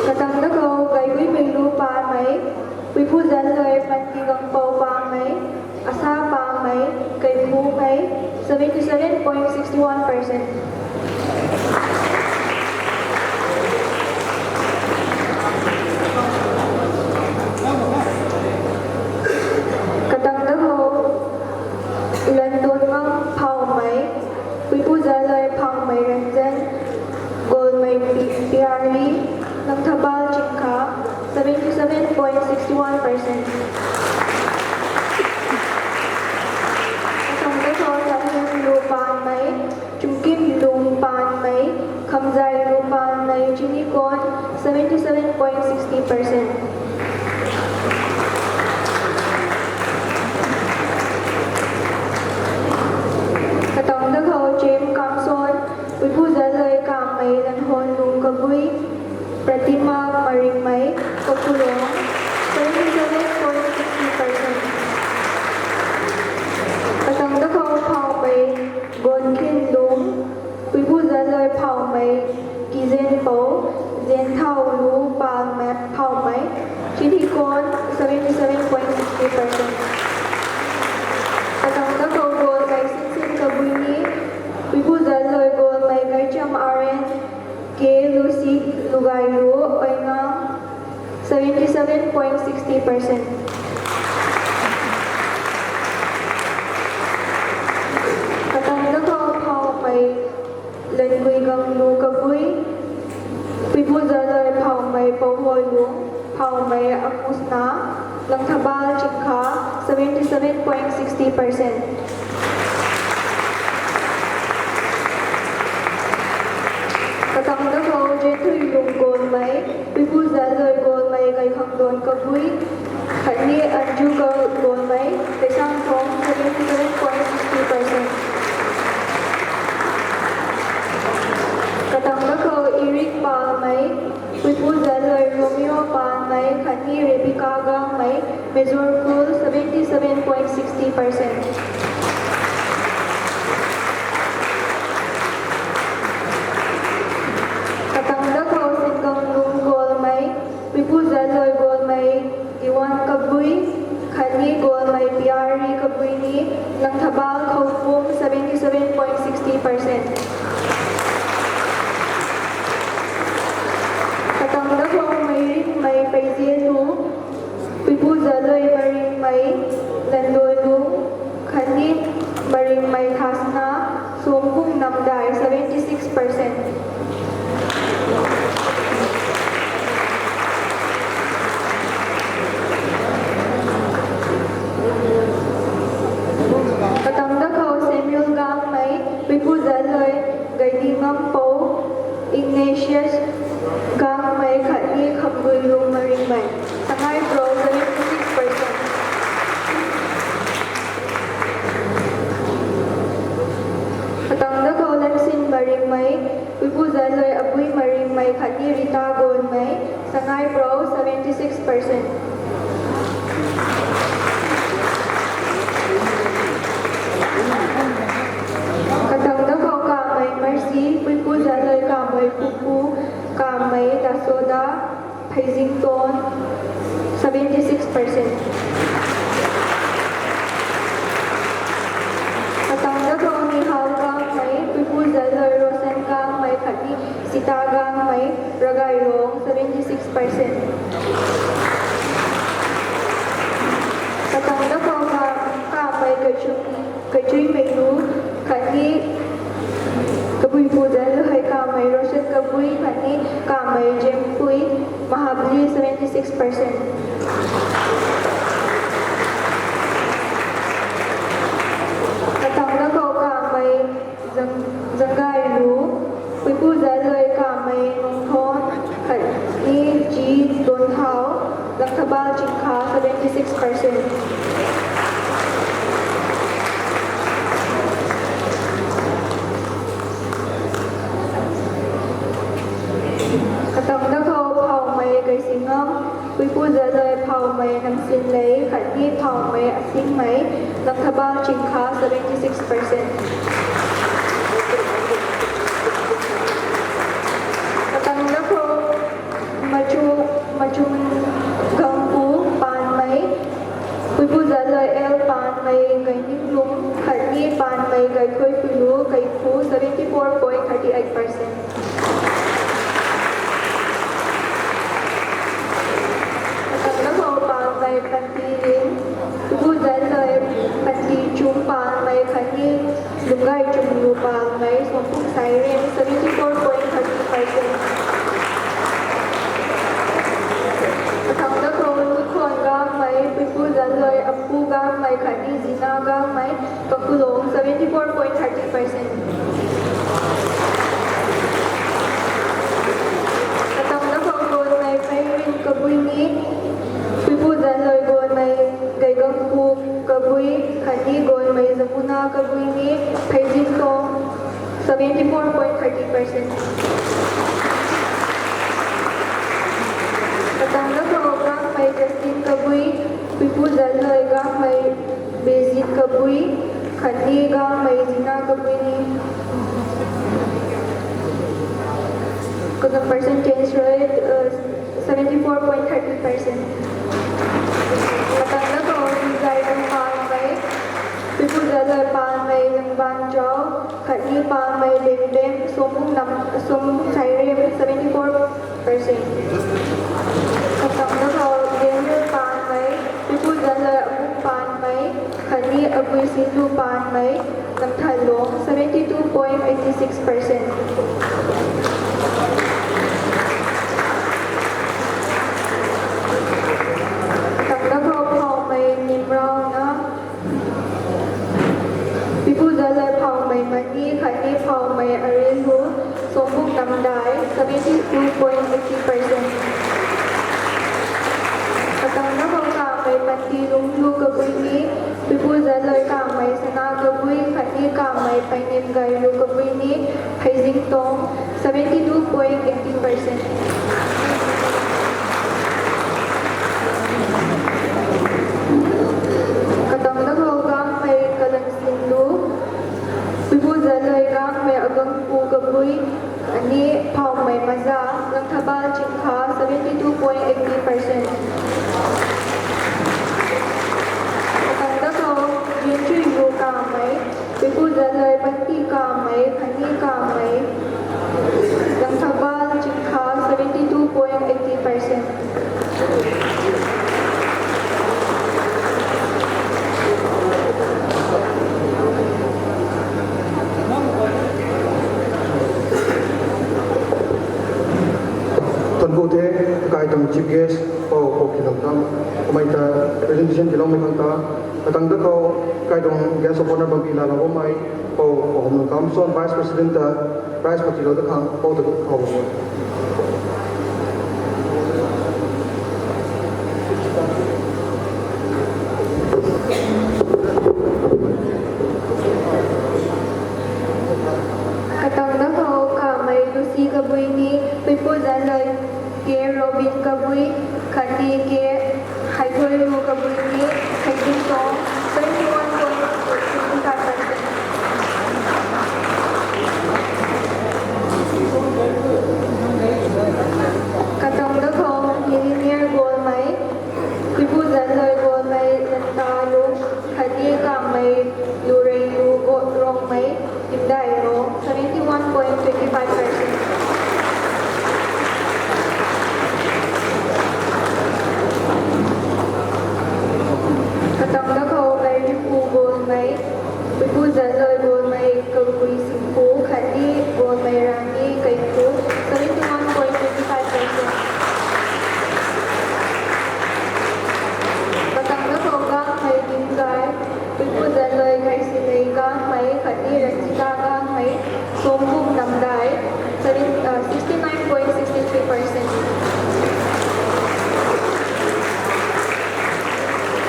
Katangda khou Gaigui Meilu Panmei, Puipu Zaloi Panti Gangpou Panmei, Asa Panmei, Kaiphumei, seventy seven point sixty one percent. Katangda khou Lantun Ngam Phaumei, Puipu Zaloi Phaumei Ranjan, Golmei Pi-, Piari, Langthabal Chingkha, seventy seven point sixty one percent. Katangda khou Samhim Lu Panmei, Chungkim Lung Panmei, Khamzai Lu Panmei, Chini Kon, seventy seven point sixty percent. Katangda khou Chem Kamson, Puipu Zaloi Kamei, Lanhon Lung Kabui, Pratima Maringmei, Kakulong, seventy seven point sixty percent. Katangda khou Phaumei, Gonkhin Lung, Puipu Zaloi Phaumei, Kizenpou, Zenthau Lu Panmei, Phaumei, Chini Kon, seventy seven point sixty percent. Katangda khou Golmei Sinsin Kabui ni, Puipu Zaloi Golmei Gaicham Aren, K Lusi Lugailu Oingam, seventy seven point sixty percent. Katangda khou Phaumei Languigang Lu Kabui, Puipu Zaloi Phaumei Pouhoilung, Phaumei Akusna, Langthabal Chingkha, seventy seven point sixty percent. Katangda khou Jethui Lung Golmei, Puipu Zaloi Golmei Kaikhangdon Kabui, khatni Anju Gal Golmei, Teisam Thong, seventy seven point sixty percent. Katangda khou Irik Palmei, Puipu Zaloi Romeo Panmei, khatni Rebecca Gangmei, Major Kul, seventy seven point sixty percent. Katangda khou Singang Lung Golmei, Puipu Zaloi Golmei, Diwan Kabui, khatni Golmei Piari Kabui ni, Langthabal Khouphum, seventy seven point sixty percent. Katangda khou Meiringmei Peizienu, Puipu Zaloi Maringmei, Landoilung, khatni Maringmei Thasna, Songkung Namdai, seventy six percent. Katangda khou Samuel Gangmei, Puipu Zaloi Gaidingampou, Ignatius Gangmei khatni Khamguilung Maringmei, Sangai Bro, seventy six percent. Katangda khou Lemsin Maringmei, Puipu Zaloi Abui Maringmei khatni Rita Gonmei, Sangai Bro, seventy six percent. Katangda khou Kamei Mercy, Puipu Zaloi Kamei Pupu, Kamei Dasoda, Pheizington, seventy six percent. Katangda khou Nihal Gangmei, Puipu Zaloi Rosen Gangmei khatni Sita Gangmei, Ragailong, seventy six percent. Katangda khou Ka-, Kamei Kachui, Kachui Meilu, Khatni Kabuipu Zanlui Kamei Roshan Kabui, khatni Kamei Jempui Mahabali, seventy six percent. Katang da khou Kamei Zang-, Zangailu, Puipu Zanlui Kamei Nungthon, khatni G Donthau, Langthabal Chingkha, seventy six percent. Katang da khou Phaomei Kaisingam, Puipu Zanlui Phaomei Namsinlei, khatni Phaomei Asingmei, Langthabal Chingkha, seventy six percent. Katang da khou Machu, Machu Gangpu Panmei, Puipu Zanlui L Panmei Gaininglung, khatni Panmei Gaikhuipuilu Kaikhu, seventy four point thirty eight percent. Katang da khou Panmei Pantiling, Puipu Zanlui Pantichung Panmei, khatni Lungaichunglu Panmei Sompung Sairem, seventy four point thirty percent. Katang da khou Nukhon Gangmei, Puipu Zanlui Apu Gangmei, khatni Zina Gangmei Kakulong, seventy four point thirty percent. Katang da khou Gonmei Pairin Kabui ni, Puipu Zanlui Gonmei Gaigangpu Kabui, khatni Gonmei Zamuna Kabui ni, Pheizingtong, seventy four point thirty percent. Katang da khou Gangmei Justin Kabui, Puipu Zanlui Gangmei Bezit Kabui, khatni Gangmei Zina Kabui ni. Katang percentage rate, uh, seventy four point thirty percent. Katang da khou Zai Panmei, Puipu Zanlui Panmei Langbanchau, khatni Panmei Bembem Sompung Nam, Sompung Sairem, seventy four percent. Katang da khou Daniel Panmei, Puipu Zanlui Abung Panmei, khatni Abui Sinlu Panmei Namthanlong, seventy two point eighty six percent. Katang da khou Phaomei Nimrauna, Puipu Zanlui Phaomei Mani, khatni Phaomei Arinhu Sompung Namdai, seventy two point eighty percent. Katang da khou Kamei Pantilunglu Kabui ni, Puipu Zanlui Kamei Sana Kabui, khatni Kamei Painim Gailu Kabui ni, Pheizingtong, seventy two point eighty percent. Katang da khou Gangmei Kalansinlu, Puipu Zanlui Gangmei Agangpu Kabui, khatni Phaomei Maza, Langthabal Chingkha, seventy two point eighty percent. Katang da khou Jinchuilu Kamei, Puipu Zanlui Panti Kamei, khatni Kamei Langthabal Chingkha, seventy two point eighty percent. Thank you the, kai tuang chief guest, Pou Khokhinlungkam, kamei ta presentation tiiloumei khang ta, katang da khou, kai tuang guest of honour bampi laalou bammei, Pou Khokhinlungkam, son vice president ta, prize patiilou da khang, Pou ta khou. Katang da khou Kamei Lucy Kabui ni, Puipu Zanlui K Robin Kabui, khatni K Haithoilu Kabui ni, Pheizingtong, twenty one point twenty five percent. Katang da khou Millionaire Golmei, Puipu Zanlui Golmei Zantalu, khatni Kamei Lureilu Go-, Rongmei Himdailong, seventy one point twenty five percent. Katang da khou Kairipu Golmei, Puipu Zanlui Golmei Namdai, seven, uh, sixty nine point six three percent.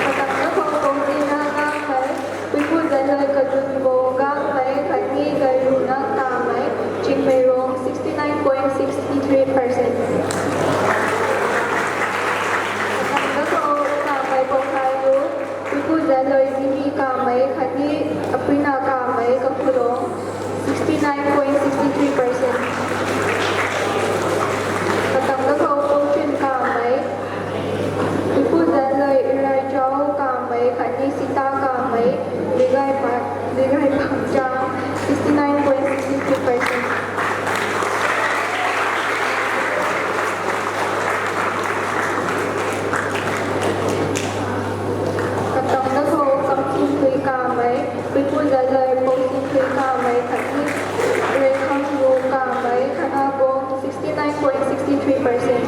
Katamna khou Kongtina Gangmei, Puipu Zanloi Kadunbo Gangmei khatni Gairuna Kamei, Chingmeirong, sixty nine point six three percent. Katamna khou Kamei Pongkhailu, Puipu Zanloi Zimi Kamei khatni Aprina Kamei, Kakhulong, sixty nine point six three percent. Katamna khou Pongchun Kamei, Puipu Zanloi Raichao Kamei khatni Sita Kamei, Ligai Pa, Ligai Pangchang, sixty nine point six three percent. Katamna khou Kamsinthui Kamei, Puipu Zanloi Pousinpui Kamei khatni Rekhanglu Kamei, Thanagong, sixty nine point six three percent.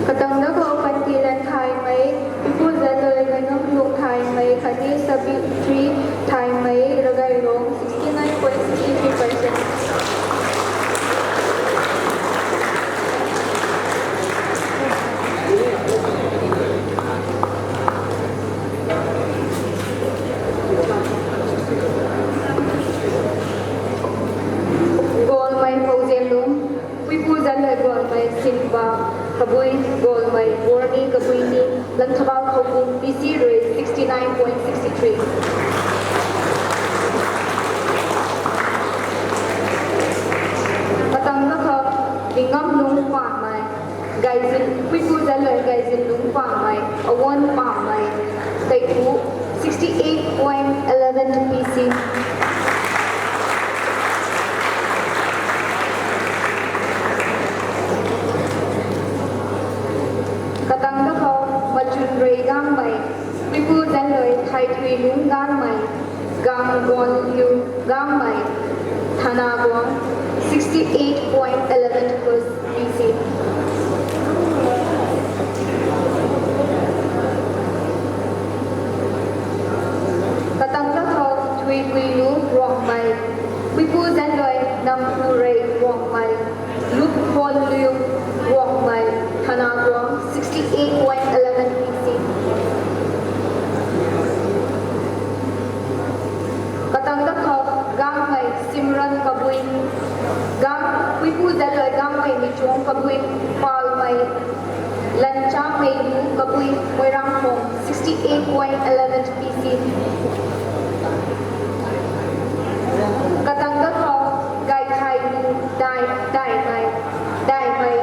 Katamna khou Pantilan Thaimei, Puipu Zanloi Gainunglung Thaimei khatni Sabitri Thaimei, Ragailong, sixty nine point six three percent. Golmei Pouzenlung, Puipu Zanloi Golmei Simba Kabui, Golmei Borni Kabui ni, Langthabal Khoupum, P C rui sixty nine point six three. Katamna khou Lingamlung Pangmei, Gaizin, Puipu Zanloi Gaizinlung Pangmei, Awon Pangmei, Taipu, sixty eight point eleven P C. Katamna khou Machunrui Gangmei, Puipu Zanloi Thaithuilung Gangmei, Ganggonliu Gangmei, Thanagong, sixty eight point eleven P C. Katamna khou Thuipuilu Rongmei, Puipu Zanloi Namphurei Rongmei, Lupkhonliu Rongmei, Thanagong, sixty eight point eleven P C. Katamna khou Gangmei Simran Kabui, Gang, Puipu Zanloi Gangmei Michuang Kabui, Palmei Lanchameilu Kabui, Moirangkhong, sixty eight point eleven P C. Katamna khou Gaithailu Dai, Daimei, Daimei,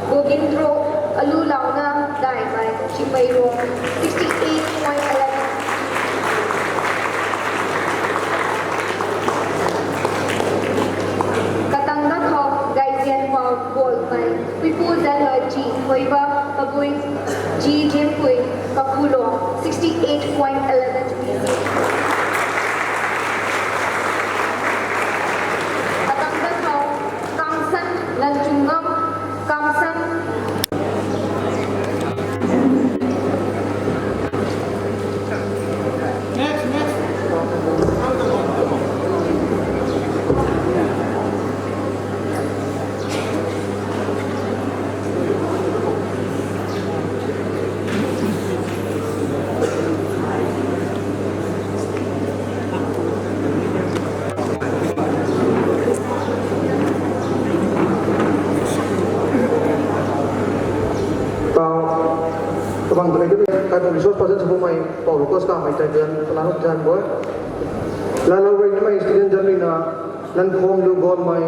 Gogindro Alulouna Daimei, Chingmeirong, sixty eight point eleven. Katamna khou Gaizianpou Golmei, Puipu Zanloi Chi Hoiba Kabui, Chi Jimpui, Kakhulong, sixty eight point eleven P C. Katamna khou Kangsan Lalchungam, Kangsan. Tau, kabang tei tu, kai resource person sw bammei, Pau Lucas Kamei tei duan, Palanuk Zanboi. Laalou rui nimei student zanc rui na, Lankhomlu Golmei,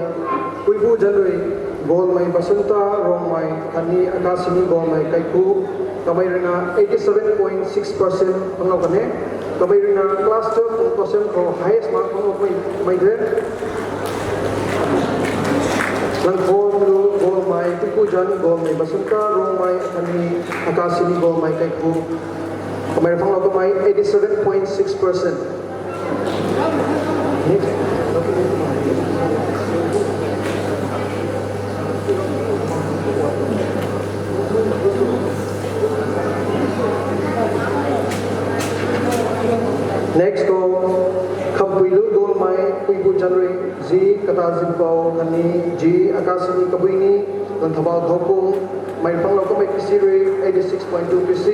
Puipu Zanloi Golmei, Basanta Rongmei, khatni Akasini Golmei, Kaikhu, kamei rui na eighty seven point six percent phangloumei kan e. Kamei rui na class twelve percent khou highest mark phangloumei, mei de. Lankhomlu Golmei, Puipu Zanloi Golmei, Basanta Rongmei, khatni Akasini Golmei, Kaikhu, kamei phangloumei eighty seven point six percent. Next khou, Khampuilu Golmei, Puipu Janrui, Zi Kata Zinpou khatni Zi Akasini Kabuini, Lanthabal Thopung, mei phanglou kamei P C rui eighty six point two P C.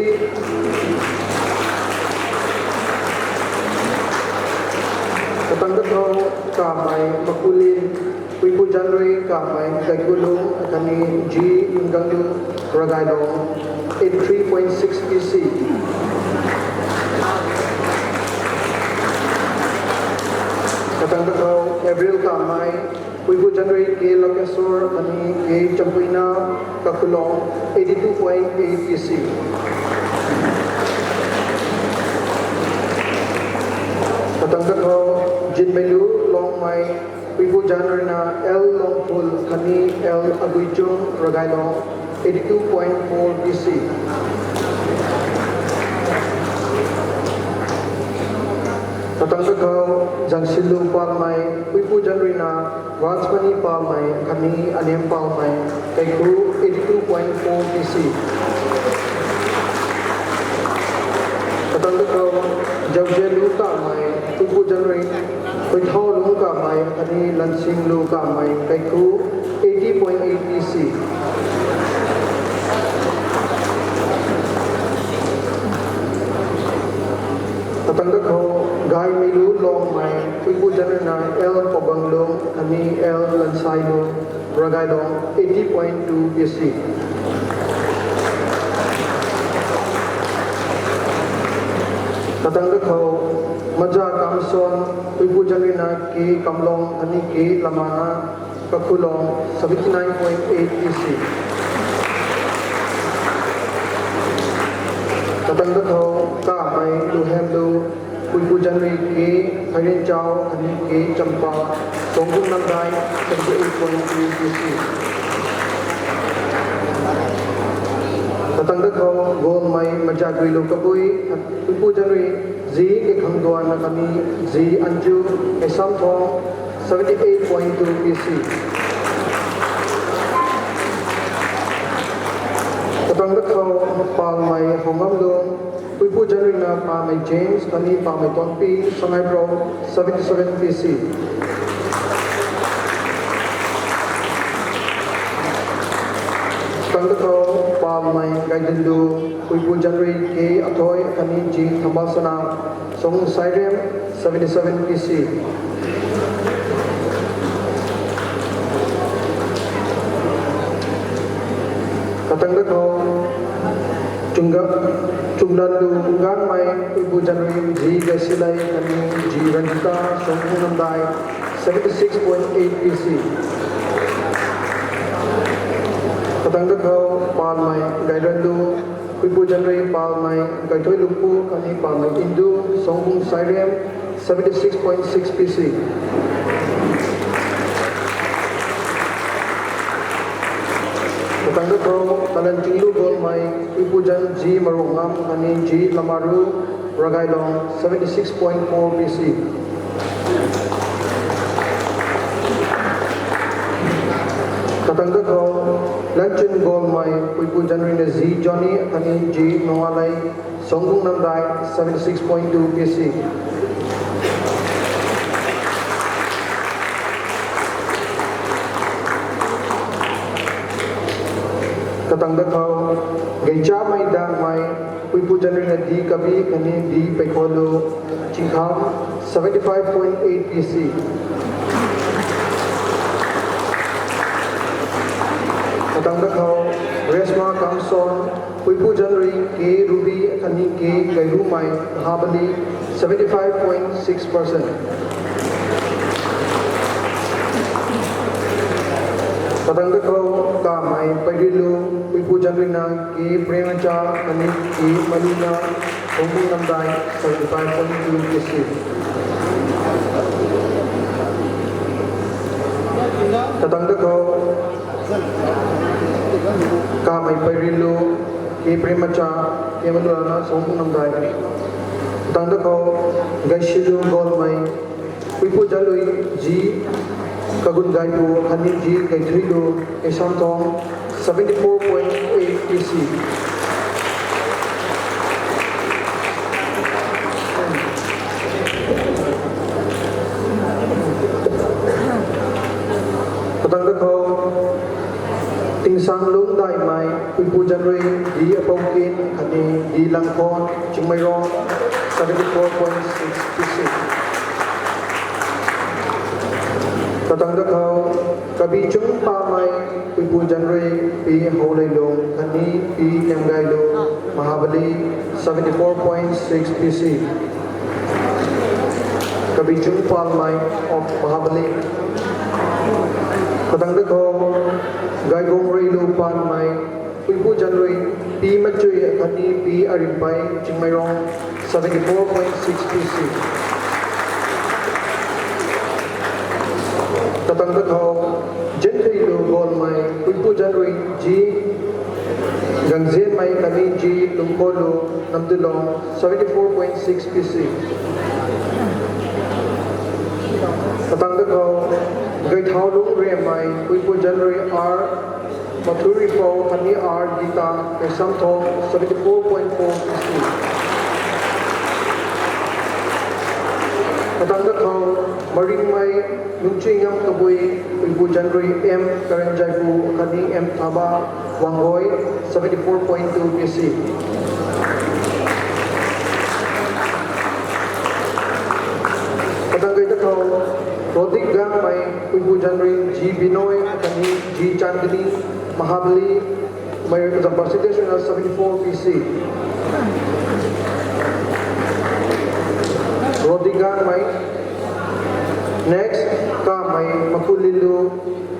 Katang da khou, Kamei Makulin, Puipu Janrui, Kamei Kaikulung khatni Zi Lungdanglu, Ragailong, eighty three point six P C. Katang da khou, April Kamei, Puipu Janrui, K Lakeswar khatni K Champuina, Kakhulong, eighty two point eight P C. Katang da khou, Jinmeilu Longmei, Puipu Janrui na L Longphul khatni L Aguichung, Ragailong, eighty two point four P C. Katang da khou, Jangsilu Palmei, Puipu Janrui na Vansmani Palmei khatni Anem Palmei, Kaikhu, eighty two point four P C. Katang da khou, Jaujelu Kamei, Puipu Janrui, Puithau Lung Kamei khatni Lansing Lu Kamei, Kaikhu, eighty point eight P C. Katang da khou, Gaimeilu Longmei, Puipu Janrui na L Poganglung khatni L Lansailu, Ragailong, eighty point two P C. Katang da khou, Maja Kamson, Puipu Janrui na K Kamlong khatni K Lamana, Kakhulong, seventy nine point eight P C. Katang da khou, Kamei Luhemlu, Puipu Janrui K Khairinchao khatni K Champa, Songkung Namdai, seventy eight point two P C. Katang da khou, Golmei Majaguilu Kabui, Puipu Janrui, Zi Kekhangduan khatni Zi Anju, Eisamthong, seventy eight point two P C. Katang da khou, Palmei Hongamlung, Puipu Janrui na Pamei James khatni Pamei Tonpi, Sangai Pro, seventy seven P C. Katang da khou, Palmei Gaidinlu, Puipu Janrui K Athoi khatni G Thambalsana, Song Sairem, seventy seven P C. Katang da khou, Chungga, Chunglanlu Nganmei, Puipu Janrui G Gaisilei khatni G Ranjita, Songkung Namdai, seventy six point eight P C. Katang da khou, Palmei Gairanlu, Puipu Janrui Palmei Gaithoilungpu khatni Palmei Indu, Songkung Sairem, seventy six point six P C. Katang da khou, Kalanchinglu Golmei, Puipu Jan G Marungam khatni G Lamaru, Ragailong, seventy six point four P C. Katang da khou, Lanchun Golmei, Puipu Janrui na G Johnny khatni G Nongalei, Songkung Namdai, seventy six point two P C. Katang da khou, Geichamei Dangmei, Puipu Janrui na D Kabi khatni D Peikholu, Chingkham, seventy five point eight P C. Katang da khou, Resma Kamson, Puipu Janrui K Ruby khatni K Gairumei, Mahabali, seventy five point six percent. Katang da khou, Kamei Pairilu, Puipu Janrui na K Premacha khatni K Malina, Songkung Namdai, seventy five point two P C. Katang da khou, Kamei Pairilu, K Premacha, K Malina, Songkung Namdai. Katang da khou, Gaishilu Golmei, Puipu Janrui G Kagun Gaipu khatni G Gaithuilu, Eisamthong, seventy four point eight P C. Puipu Janrui D. Apoukin khatni D. Langkhon, Chingmeirong, seventy four point six P C. Katang da khou, Kabi Chung Pamei, Puipu Janrui P. Houleilung khatni P. Nemgailu, Mahabali, seventy four point six P C. Kabi Chung Palmei of Mahabali. Katang da khou, Gaigong Reilu Panmei, Puipu Janrui P. Machui khatni P. Arimpei, Chingmeirong, seventy four point six P C. Katang da khou, Jenthuilu Gonmei, Puipu Janrui G. Gangzianmei khatni G. Lungkholu, Namdulong, seventy four point six P C. Katang da khou, Gaithaulung Riammei, Puipu Janrui R. Mathuripou khatni R. Gita, Keisamthong, seventy four point four P C. Katang da khou, Maringmei Nungchuingam Kabui, Puipu Janrui M. Karenjaipu khatni M. Thaba, Wanggoi, seventy four point two P C. Katang gay da khou, Rodik Gangmei, Puipu Janrui G. Binoi khatni G. Chandini, Mahabali, Mei, the percentage na seventy four P C. Rodik Gangmei. Next, Kamei Makulilu,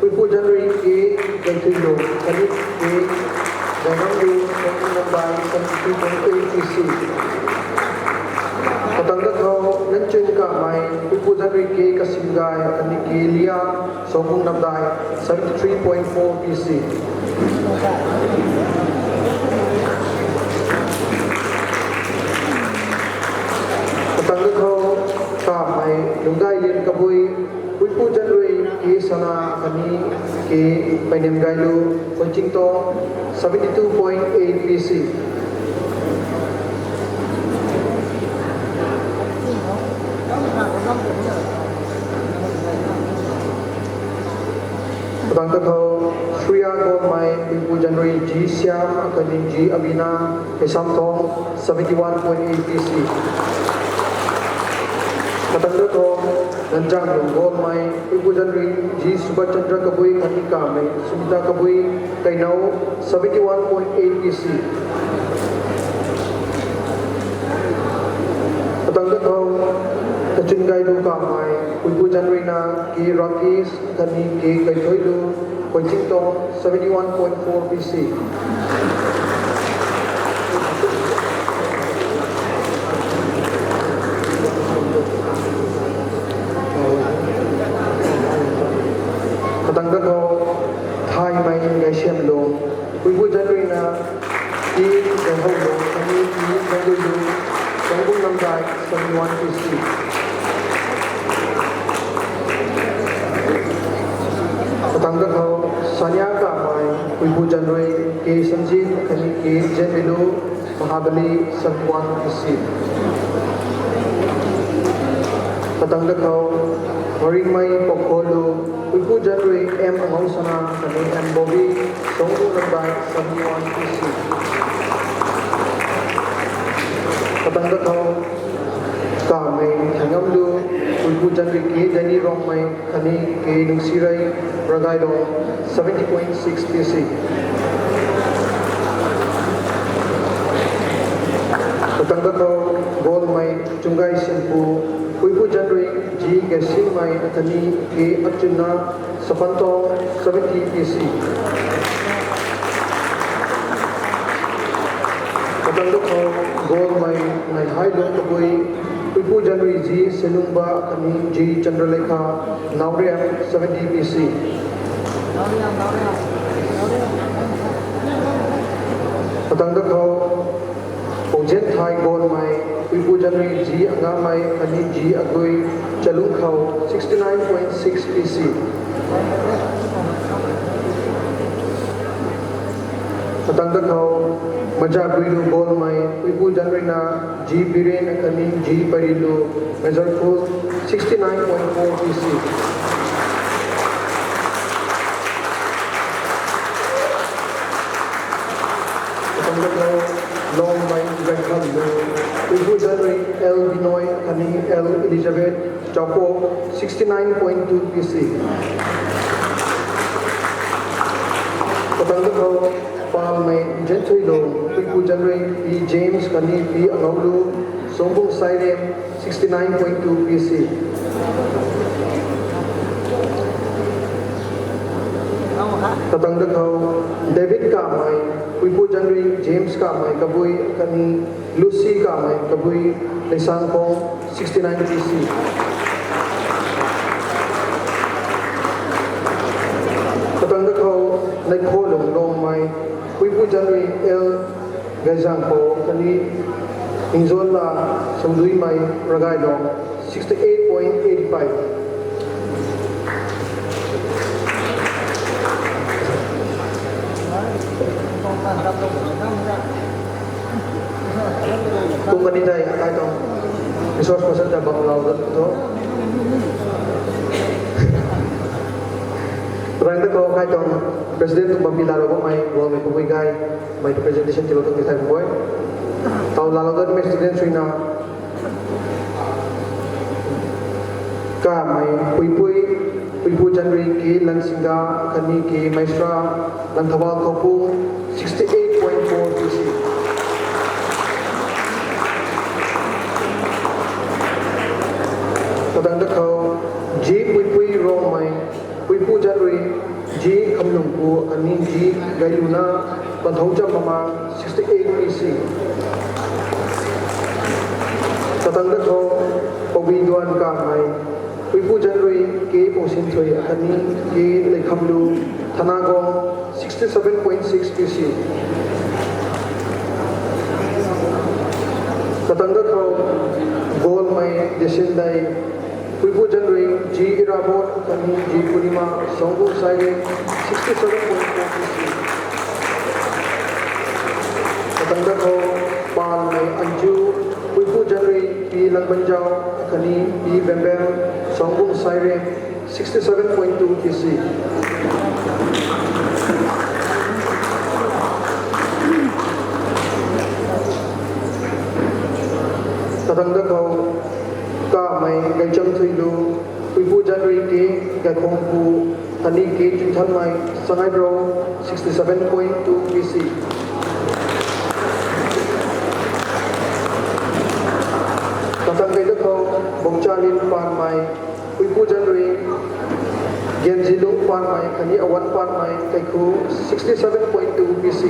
Puipu Janrui K. Gaithuilu khatni K. Gainamlu, Nambai, seventy three point eight P C. Katang da khou, Nangchun Kamei, Puipu Janrui K. Kasimgai khatni K. Lia, Sokung Namdai, seventy three point four P C. Katang da khou, Kamei Lungdai Lin Kabui, Puipu Janrui K. Sana khatni K. Painem Gailu, Poichingtong, seventy two point eight P C. Katang da khou, Shreya Gonmei, Puipu Janrui G. Siam khatni G. Abina, Keisamthong, seventy one point eight P C. Katang da khou, Nanjang Lung Gonmei, Puipu Janrui G. Subhas Chandra Kabui khatni Kamei Sumita Kabui, Keinou, seventy one point eight P C. Katang da khou, Kachun Gailu Kamei, Puipu Janrui na K. Rakesh khatni K. Kaithoilu, Poichingtong, seventy one point four P C. Katang da khou, Thaimei Ngaisiamlung, Puipu Janrui na T. Zanghoulung khatni T. Zangduilung, Zangdung Namdai, seventy one P C. Katang da khou, Sanya Kamei, Puipu Janrui K. Sanjit khatni K. Zenmilu, Mahabali, seventy one P C. Katang da khou, Maringmei Pokholu, Puipu Janrui M. Angou Sana khatni M. Bobby, Songpu Namdai, seventy one P C. Katang da khou, Kamei Thangamlu, Puipu Janrui K. Danny Rongmei khatni K. Nungsirei Ragailong, seventy point six P C. Katang da khou, Golmei Chunggai Simpu, Puipu Janrui G. Gaisingmei khatni K. Achunna, Sapantong, seventy P C. Katang da khou, Golmei Naihailung Kabui, Puipu Janrui G. Selungba khatni G. Chandralekha, Naoriam, seventy P C. Katang da khou, Pongzin Thai Golmei, Puipu Janrui G. Angamei khatni G. Agui, Chalungkhou, sixty nine point six P C. Katang da khou, Majaguilu Golmei, Puipu Janrui na G. Biren khatni G. Parilu, Majorpur, sixty nine point four P C. Gangkhamlu, Puipu Janri L Binoy khatni L Elizabeth Chaupo, sixty nine point two P C. Katang da khou, Palmei Jenthuilu, Puipu Janri P James khatni P Angaulu, Songbung Sairem, sixty nine point two P C. Katang da khou, David Kamei, Puipu Janri James Kamei Kabui khatni Lucy Kamei Kabui, Leisangkhong, sixty nine P C. Katang da khou, Naikholung Longmei, Puipu Janri L Gaizangpo khatni Ningzonla Sangduimei Ragailong, sixty eight point eight five. Kum kani thei akai tuang resource person ta bam lau dat tho. Rang da khou akai tuang president tuang bam pi lalo bammei, Guangmei Pumui Gay, mei presentation tilo tuang thai boi. Tau lalo datmei students ruina Kamei Puipui, Puipu Janri K Langsinga, khatni K Maisra, Langthawal Khopung, sixty eight point four P C. Katang da khou, G Puipui Rongmei, Puipu Janri, G Khamlungpu, khatni G Gailuna, Panthoucham Mamang, sixty eight P C. Katang da khou, Pawi Duan Kamei, Puipu Janri, K Pongsin Thui, khatni K Leikhamlu, Thanagong, sixty seven point six P C. Katang da khou, Golmei Desindai, Puipu Janri, G Irabot, khatni G Purnima, Songbung Sairem, sixty seven point four P C. Katang da khou, Palmei Anju, Puipu Janri, P Langbanjau, khatni P Bembem, Songbung Sairem, sixty seven point two P C. Katang da khou, Kamei Gaicham Thuilu, Puipu Janri K Gaikhongpu, khatni K Chinthanmei, Sangaibro, sixty seven point two P C. Katang kei da khou, Bokchalin Panmei, Puipu Janri, Genjilung Panmei, khatni Awan Panmei, Kaikhu, sixty seven point two P C.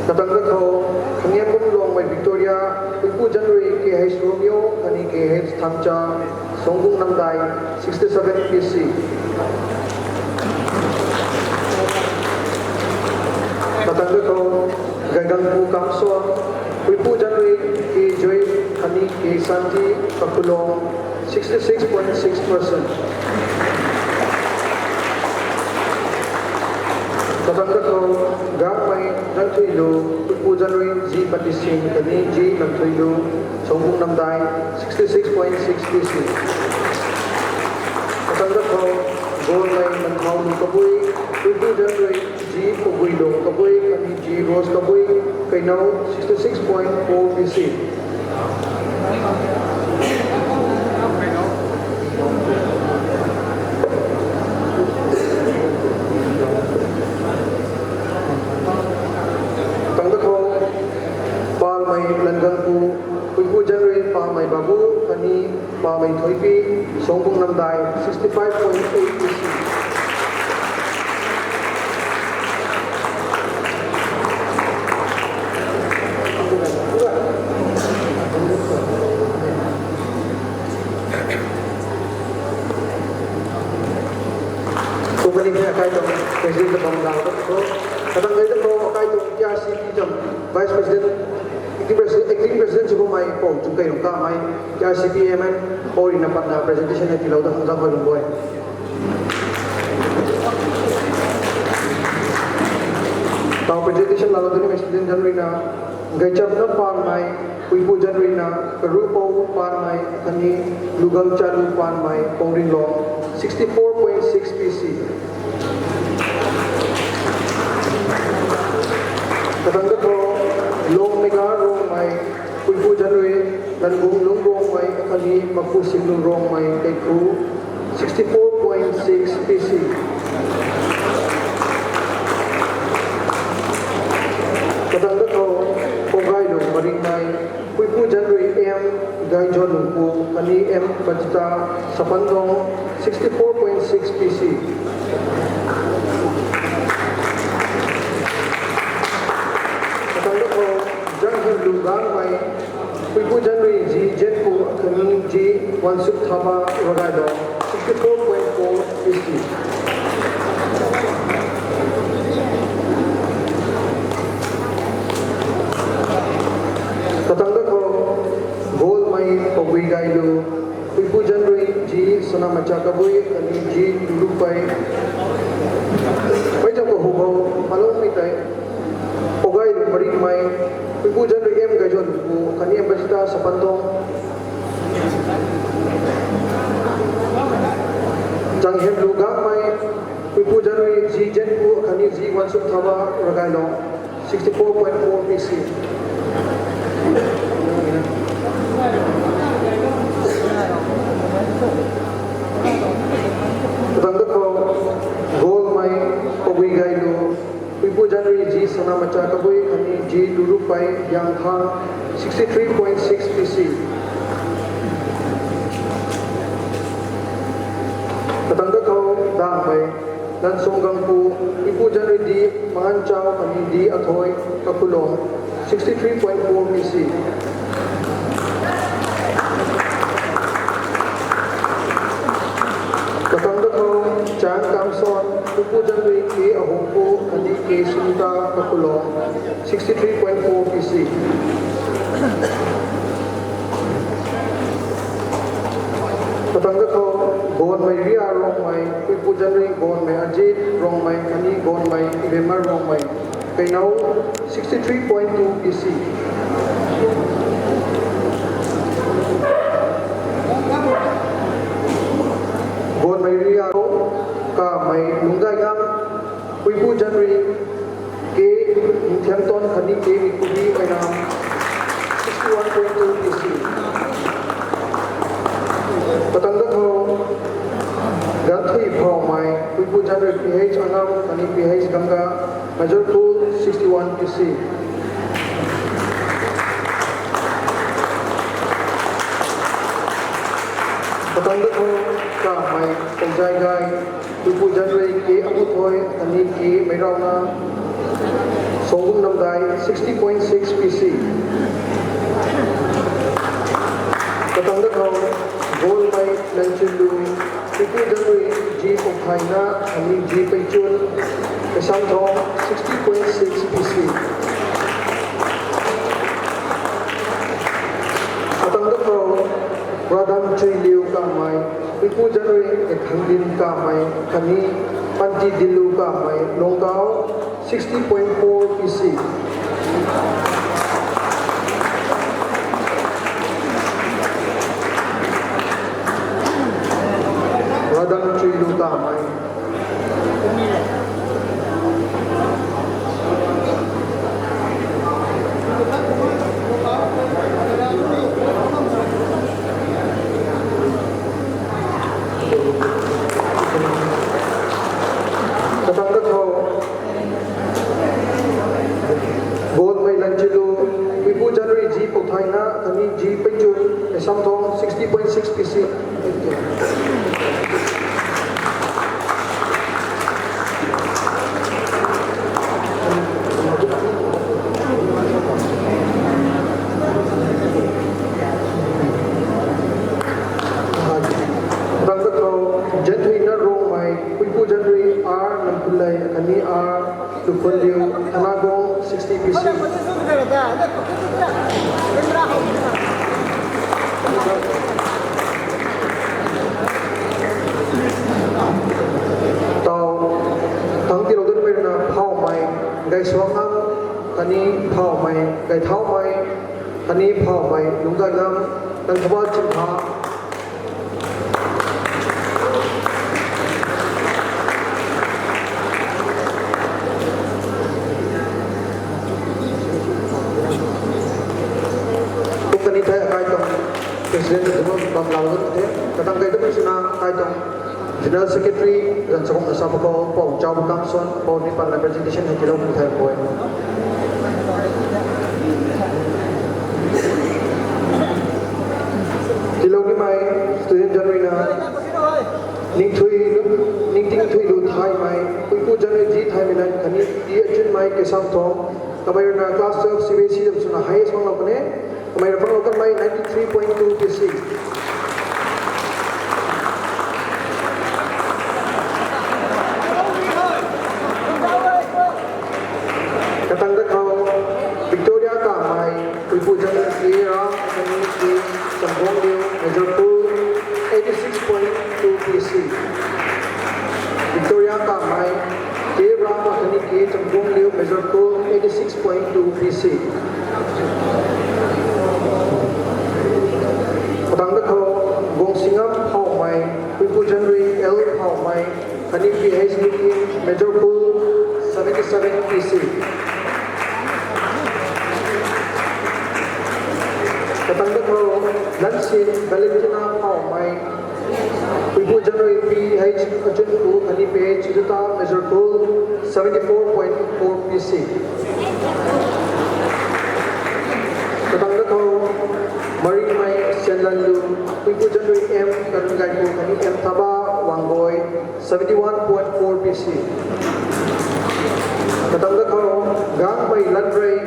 Katang da khou, Khangyanbum Longmei Victoria, Puipu Janri, K H Romeo, khatni K H Thangcha, Songbung Namdai, sixty seven P C. Katang da khou, Gaigangpu Kamson, Puipu Janri, K Joy, khatni K Santi, Kakulong, sixty six point six percent. Katang da khou, Gangmei Rangthuilu, Puipu Janri, G Patising, khatni G Rangthuilu, Songbung Namdai, sixty six point six P C. Katang da khou, Golmei Nangthau Lu Kabui, Puipu Janri, G Pugui Lu Kabui, khatni G Rose Kabui, Keinou, sixty six point four P C. Katang da khou, Palmei Langangpu, Puipu Janri, Palmei Babu, khatni Palmei Thoipi, Songbung Namdai, sixty five point eight P C. Kum kani thei akai tuang president ta bam lau dat tho. Katang kei da khou akai tuang K R C P tuang vice president, acting president, acting president sw bammei Pou Chungkei Rungkamei, K R C P M N, Pou Ringnapatna presentation hei tiilou dat khang zauc khuay lung boi. Tau presentation laalou tini mei student zanc ruina, Gaichamna Panmei, Puipu zanc ruina, Karupou Panmei, khatni Lugangchalu Panmei, Pongringlong, sixty four point six P C. Langung Lungruangmei akhatni Makusim Lungruangmei kaikhu, sixty four point six P C. Katang da khou, Pogailung Maringmei, Puipu Janrui M Gaijon Lungpu, khatni M Bajita Sapandong, sixty four point six P C. Katang da khou, Janghem Lugangmei, Puipu Janrui G Jenpu, khatni G Wansuk Thama Ragailong, sixty four point four P C. Katang da khou, Golmei Pagui Gailu, Puipu Janrui G Sanamacha Kabui, khatni G Lurupei. Mei cham kahu khou, Palongmei tei, Pogailung Maringmei, Puipu Janrui M Gaijon Lungpu, khatni M Bajita Sapandong. Janghem Lugangmei, Puipu Janrui G Jenpu, khatni G Wansuk Thama Ragailong, sixty four point four P C. Katang da khou, Golmei Pagui Gailu, Puipu Janrui G Sanamacha Kabui, khatni G Lurupei Yangthang, sixty three point six P C. Katang da khou, Dangmei Lansong Gangpu, Puipu Janrui D Manganchau, khatni D Athoi Kakhulong, sixty three point four P C. Katang da khou, Chang Kamson, Puipu Janrui K Ahungpu, khatni K Sunita Kakhulong, sixty three point four P C. Katang da khou, Gonmei Ria Rongmei, Puipu Janrui Gonmei Ajit Rongmei, khatni Gonmei Ibemar Rongmei, kainou, sixty three point two P C. Gonmei Ria Rong, Kamei Lungdai Ngam, Puipu Janrui K Thiamton, khatni K Mikubi Mainam, sixty one point two P C. Katang da khou, Ganthui Phaumei, Puipu Janrui P H Angam, khatni P H Ganga, Major Pool, sixty one P C. Katang da khou, Kamei Pongzai Gai, Puipu Janrui K Amuthoi, khatni K Meirauna, Songum Namdai, sixty point six P C. Katang da khou, Golmei Lanchinlu, Puipu Janrui G Pongthaina, khatni G Peichun, Kasamthong, sixty point six P C. Katang da khou, Radam Chuiliu Kamei, Puipu Janrui Ekhanglin Kamei, khatni Panti Dilu Kamei, Longkau, sixty point four P C. Radam Chuilu Kamei. Katang da khou, Golmei Lanchilu, Puipu Janrui G Pongthaina, khatni G Peichun, Kasamthong, sixty point six P C. Katang da khou, Jenthuina Rongmei, Puipu Janrui R Namphulei, khatni R Lukhunliu, Thanagong, sixty P C. Tau, thangc tiilou dat mei rui na Phaumei Gaisuangam, khatni Phaumei Gaithaumei, khatni Phaumei Lungdainam, Nangkhabat Chingtha. Kum kani thei akai tuang Lau the, katang kai tu suna kai tuang General Secretary, zan sakong na sa pako, pau chau kam son, pau ni pan na presentation hai kilo thai boy. Kilo ni mai student janrui na, ning thui lu, ning ting thui lu thai mai, puipu janrui ji thai mai na, kani di achun mai kesam thong, kamei na class twelve C B S E dam suna highest mang lo kane, kamei na pang lo kan mai ninety three point two P C. Katang da khou Victoria Kamei, puipu janrui K Ram, kani ki Chamguang Liu, Major Pool, eighty six point two P C. Victoria Kamei, K Ram, kani ki Chamguang Liu, Major Pool, eighty six point two P C. Katang da khou Gongsingam Phaomei, puipu janrui L Phaomei, kani P H D in Major Pool, seventy seven P C. Katang da khou Lansin Valentina Phaomei, puipu janrui P H Achunpu, kani P H Chitata, Major Pool, seventy four point four P C. Katang da khou Maringmei Senlanlu, puipu janrui M Karungaipu, kani M Thaba Wangboi, seventy one point four P C. Katang da khou Gangmei Lanrei,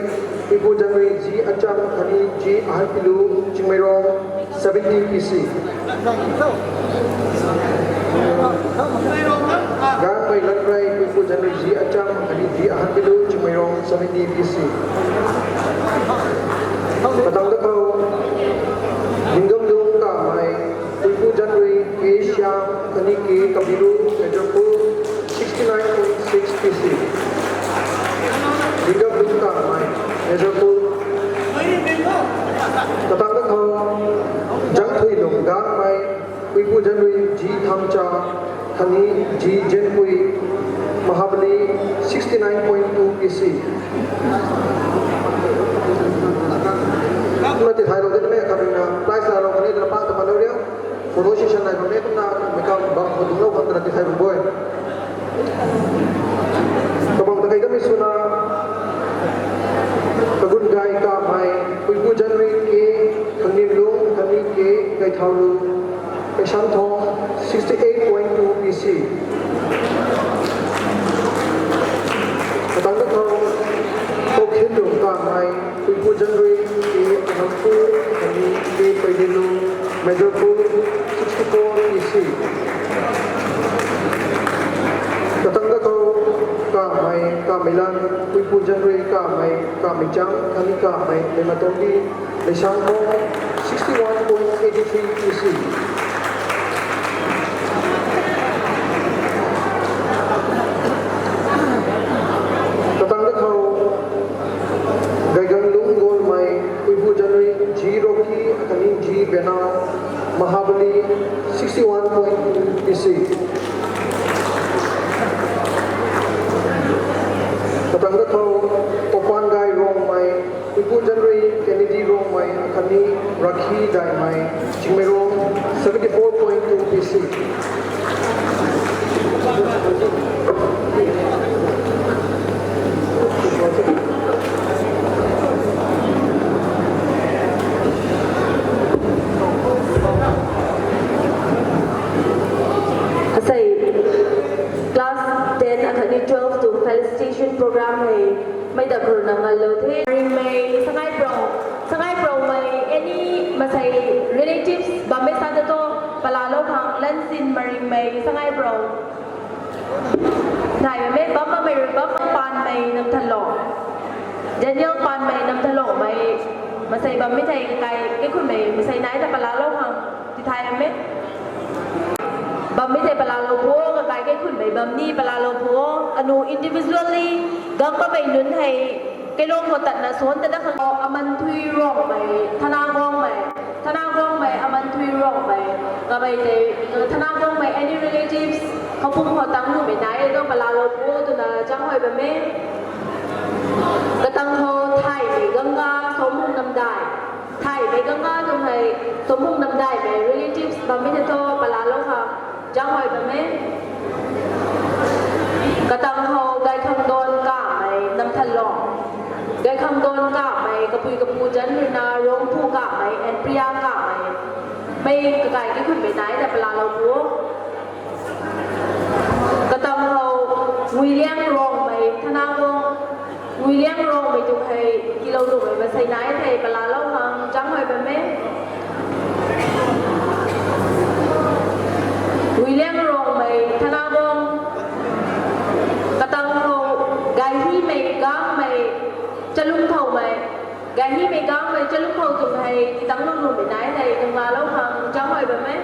puipu janrui G Acham, kani G Ahanpilu, Chingmeirong, seventy P C. Gangmei Lanrei, puipu janrui G Acham, kani G Ahanpilu, Chingmeirong, seventy P C. Katang da khou Linggamlung Kamei, puipu janrui K Shyam, kani K Kabiru, Major Pool, sixty nine point six P C. Linggamlung Kamei, Major Pool. Katang da khou Jangthuilung Gangmei, puipu janrui G Thamcha, khatni G Jenpui, Mahabali, sixty nine point two P C. Kumna tithaylou dina mei khat rui na prize laalou kani twna pa ta palou ria. Photo session nai bammei kumna mei kam bam khou dunglou khang twna tithay bam boi. Kabang ta kai kamei swna Kagun Gay Kamei, puipu janrui K Khangnimlung, khatni K Gaithaulu, Kaisam Thong, sixty eight point two P C. Katang da khou Kokhinlung Kamei, puipu janrui K Anampu, khatni K Paidinlung, Major Pool, sixty four P C. Katang da khou Kamei, Kameilan, puipu janrui Kamei, Kameichang, khatni Kamei, Meimatongdi, Leisang Thong, sixty one point eighty three P C. Katang da khou Gaiganglung Golmei, puipu janrui G Rocky, khatni G Benau, Mahabali, sixty one point two P C. Katang da khou Opangai Rongmei, puipu janrui Kennedy Rongmei, khatni Rakhi Daimei, Chingmeirong, seventy four point two P C. Asei, class ten akhatni twelve tuang felicitation program hei mei da khou rui na nganlou the. Maringmei Sangai Prou, Sangai Proumei, any masei relatives bammei sa ta tu, palaalou khang. Lansin Maringmei Sangai Prou. Nai mei bam bammei rui bam. Panmei Namthanlou, Daniel Panmei Namthanloumei, masei bammei thei kakai kaikhunmei masei nai ta palaalou khang tithay e. Bammei thei palaalou pho, kakai kaikhunmei bam ni palaalou pho. Anu individually gang bammei nunc hei kailung khou tatna suan ta da khang. Amanthui Rongmei, Thanaguangmei, Thanaguangmei Amanthui Rongmei, kamei tei, Thanaguangmei any relatives, kapum khou tang numei nai e tu palaalou pho twna chang hui bam e. Katang khou Thaymei Ganga, Somung Namdai, Thay Mei Ganga tuang hei, Samung Namdaimei relatives bammei na thu palalou khang, zanghuay bam e. Katang khou Gaikhangdon Kamei Namthanlong. Gaikhangdon Kamei kapui kapu zanc ruina Rongpu Kamei and Priya Kamei. Mei kakai kaikhunmei nai ta palalou pu. Katang khou Nguiliang Rongmei Thanagong. Nguiliang Rongmei tuang hei kilou nuhmei masei nai thei palalou khang zanghuay bam e. Nguiliang Rongmei Thanagong. Katang khou Gaihimei Gangmei Chalungthoumei. Gaihimei Gangmei Chalungthou tuang hei kitang lou nuhmei nai thei kanglalou khang zanghuay bam e.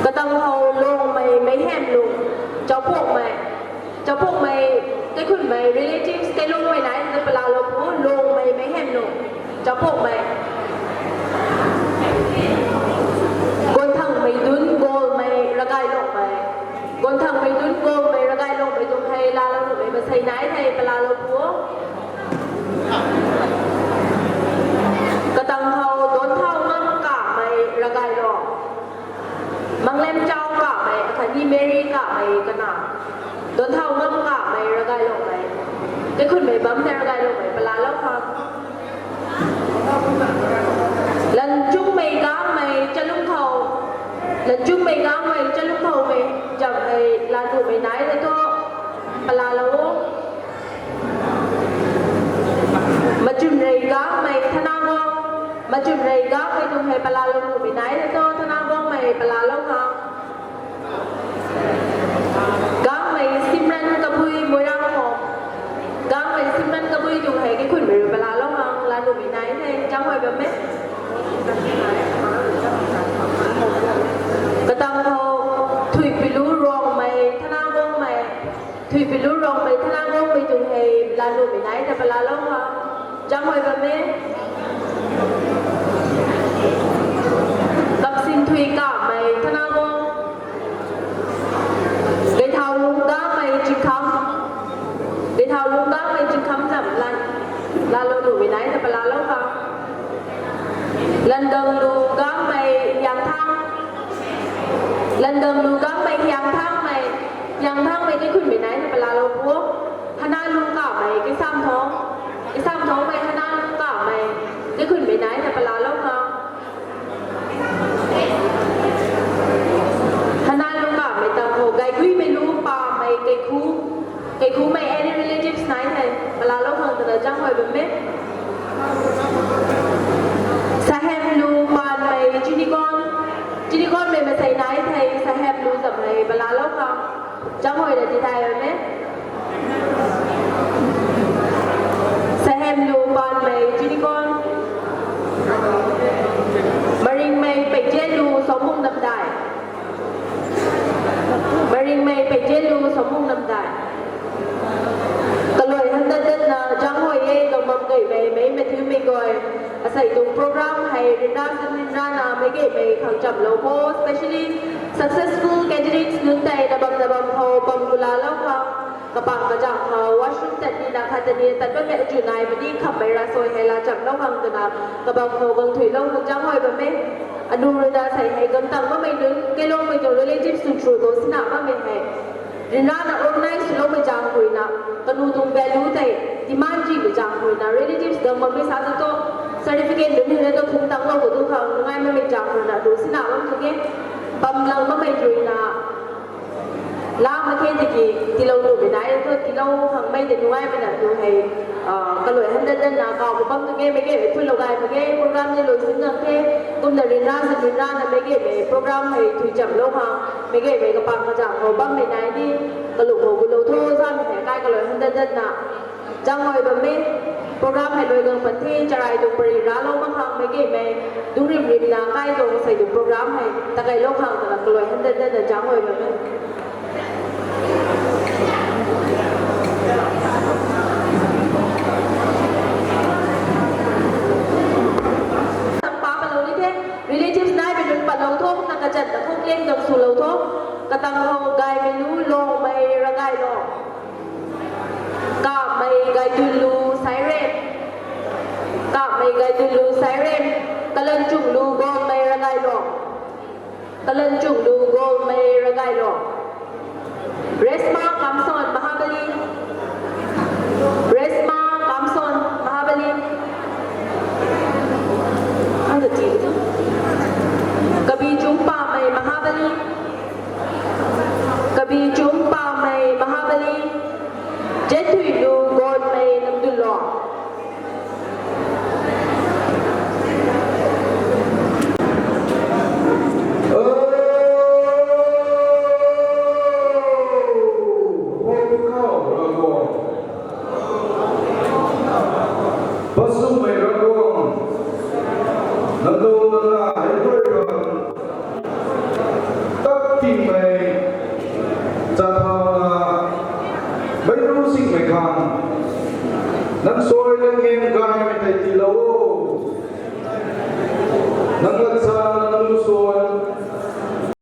Katang khou Longmei Meihemlung, Chaupukmei. Chaupukmei, kaikhunmei relatives kailungmei nai ta palalou pu, Longmei Meihemlung, Chaupukmei. Gonthangmei Dun Golmei Ragaylongmei. Gonthangmei Dun Golmei Ragaylongmei tuang hei lalou nuhmei masei nai thei palalou pu. Katang khou Donthau Ngam Kamei Ragaylong. Manglem Chau Kamei, akhatni Mary Kamei kana. Donthau Ngam Kamei Ragaylongmei. Kaikhunmei bam tei Ragaylongmei palalou khang. Lanchungmei Gangmei Chalungthou. Lanchungmei Gangmei Chalungthoumei zam hei lalou nuhmei nai thei thu palalou. Machunrei Gangmei Thanagong. Machunrei Gangmei tuang hei palalou nuhmei nai thei thu Thanagongmei palalou khang. Gangmei Simran Kabui Moirang Hom. Gangmei Simran Kabui tuang hei kaikhunmei rui palalou khang lalou nuhmei nai thei zanghuay bam e. Katang khou Thuipilu Rongmei Thanagongmei. Thuipilu Rongmei Thanagongmei tuang hei lalou nuhmei nai ta palalou khang zanghuay bam e. Kapsinthui Kamei Thanagong. Geithaulung Gangmei Chingkham. Geithaulung Gangmei Chingkham zam lan, lalou nuhmei nai ta palalou khang. Landanglu Gangmei Hiangthang. Landanglu Gangmei Hiangthangmei. Hiangthangmei kaikhunmei nai ta palalou pu. Hanalung Kamei Keisamthong. Keisamthongmei Hanalung Kamei. Kaikhunmei nai ta palalou khang. Hanalung Kamei tang khou Gaiguimeilu Pamei Keikhu. Keikhumei any relatives nai thei palalou khang twna zanghuay bam e. Sahemlu Panmei Chinigon. Chinigonmei masei nai thei Sahemlu zam hei palalou khang zanghuay na ti thay bam e. Sahemlu Panmei Chinigon. Maringmei Peijenlu Samung Namdai. Maringmei Peijenlu Samung Namdai. Kaluai hang dat datna zanghuay e, gang bam keymei mei mathiumei guay. Asei tuang program hei ryanra san ryanrana meic gaymei khang chamlou kho, specially successful candidates nunc tei na bam na bam khou bam kulalou khang, kapang kazang khou washroom tat nina khat tani tat bammei achu nai puni khammei ravsuai hei laa chamlou khang twna kabam khou gang thuilou khang zanghuay bam e. Anu ruina sei hei gang tang bammei nunc, kailoumei tuang relatives nunc through tho sina bammei hei ryanrana organize swloumei zaeng khou ruina, kanu tuang value tei demand timei zaeng khou ruina, relatives gang bammei sa tu thu, certificate nunc hei na tu phung tanglou khou tu khang nungai bammei zaeng khou ruina, anu sina bam tu ke, bam lang bammei ruina, la mak khe tiki, tiilou nuhmei nai thu, tiilou khangmei tei nungaimei na tu hei, kaluai hang dat datna kaw khou bam tu ke, meic gaymei phuilou gay mak ge, program ni lui sin gang the, kumna ryanra san ryanrana meic gaymei program hei thui chamlou khang, meic gaymei kapang kazang khou bammei nai ni, kalung khou gulou tho, samei hei kai kaluai hang dat datna zanghuay bam e. Program hei lui gang pan the, charai tuang pari raclou mak khang meic gaymei, dungc rim rimna kai tuang sei tuang program hei takeilou khang twna kaluai hang dat datna zanghuay bam e. Tang pa palou ni the, relatives nai mei nunc palou tho, kumna kazanc ta khou claim gang swlou tho. Katang khou Gaymeilu Longmei Ragaylong. Kamei Gaidunlu Sairen. Kamei Gaidunlu Sairen, Kalanchunglu Golmei Ragailong. Kalanchunglu Golmei Ragailong. Resma Kamson Mahabali. Resma Kamson Mahabali. Ang ka ti. Kabichungpamei Mahabali. Kabichungpamei Mahabali. Jenthuilu Golmei Namdulong. Pasumei Ravguangc, nang dou nang na hei rui bam, tak tingmei, chathauna, meic ru singmei khang, nang suai nang ngen gaymei tei tiilou o.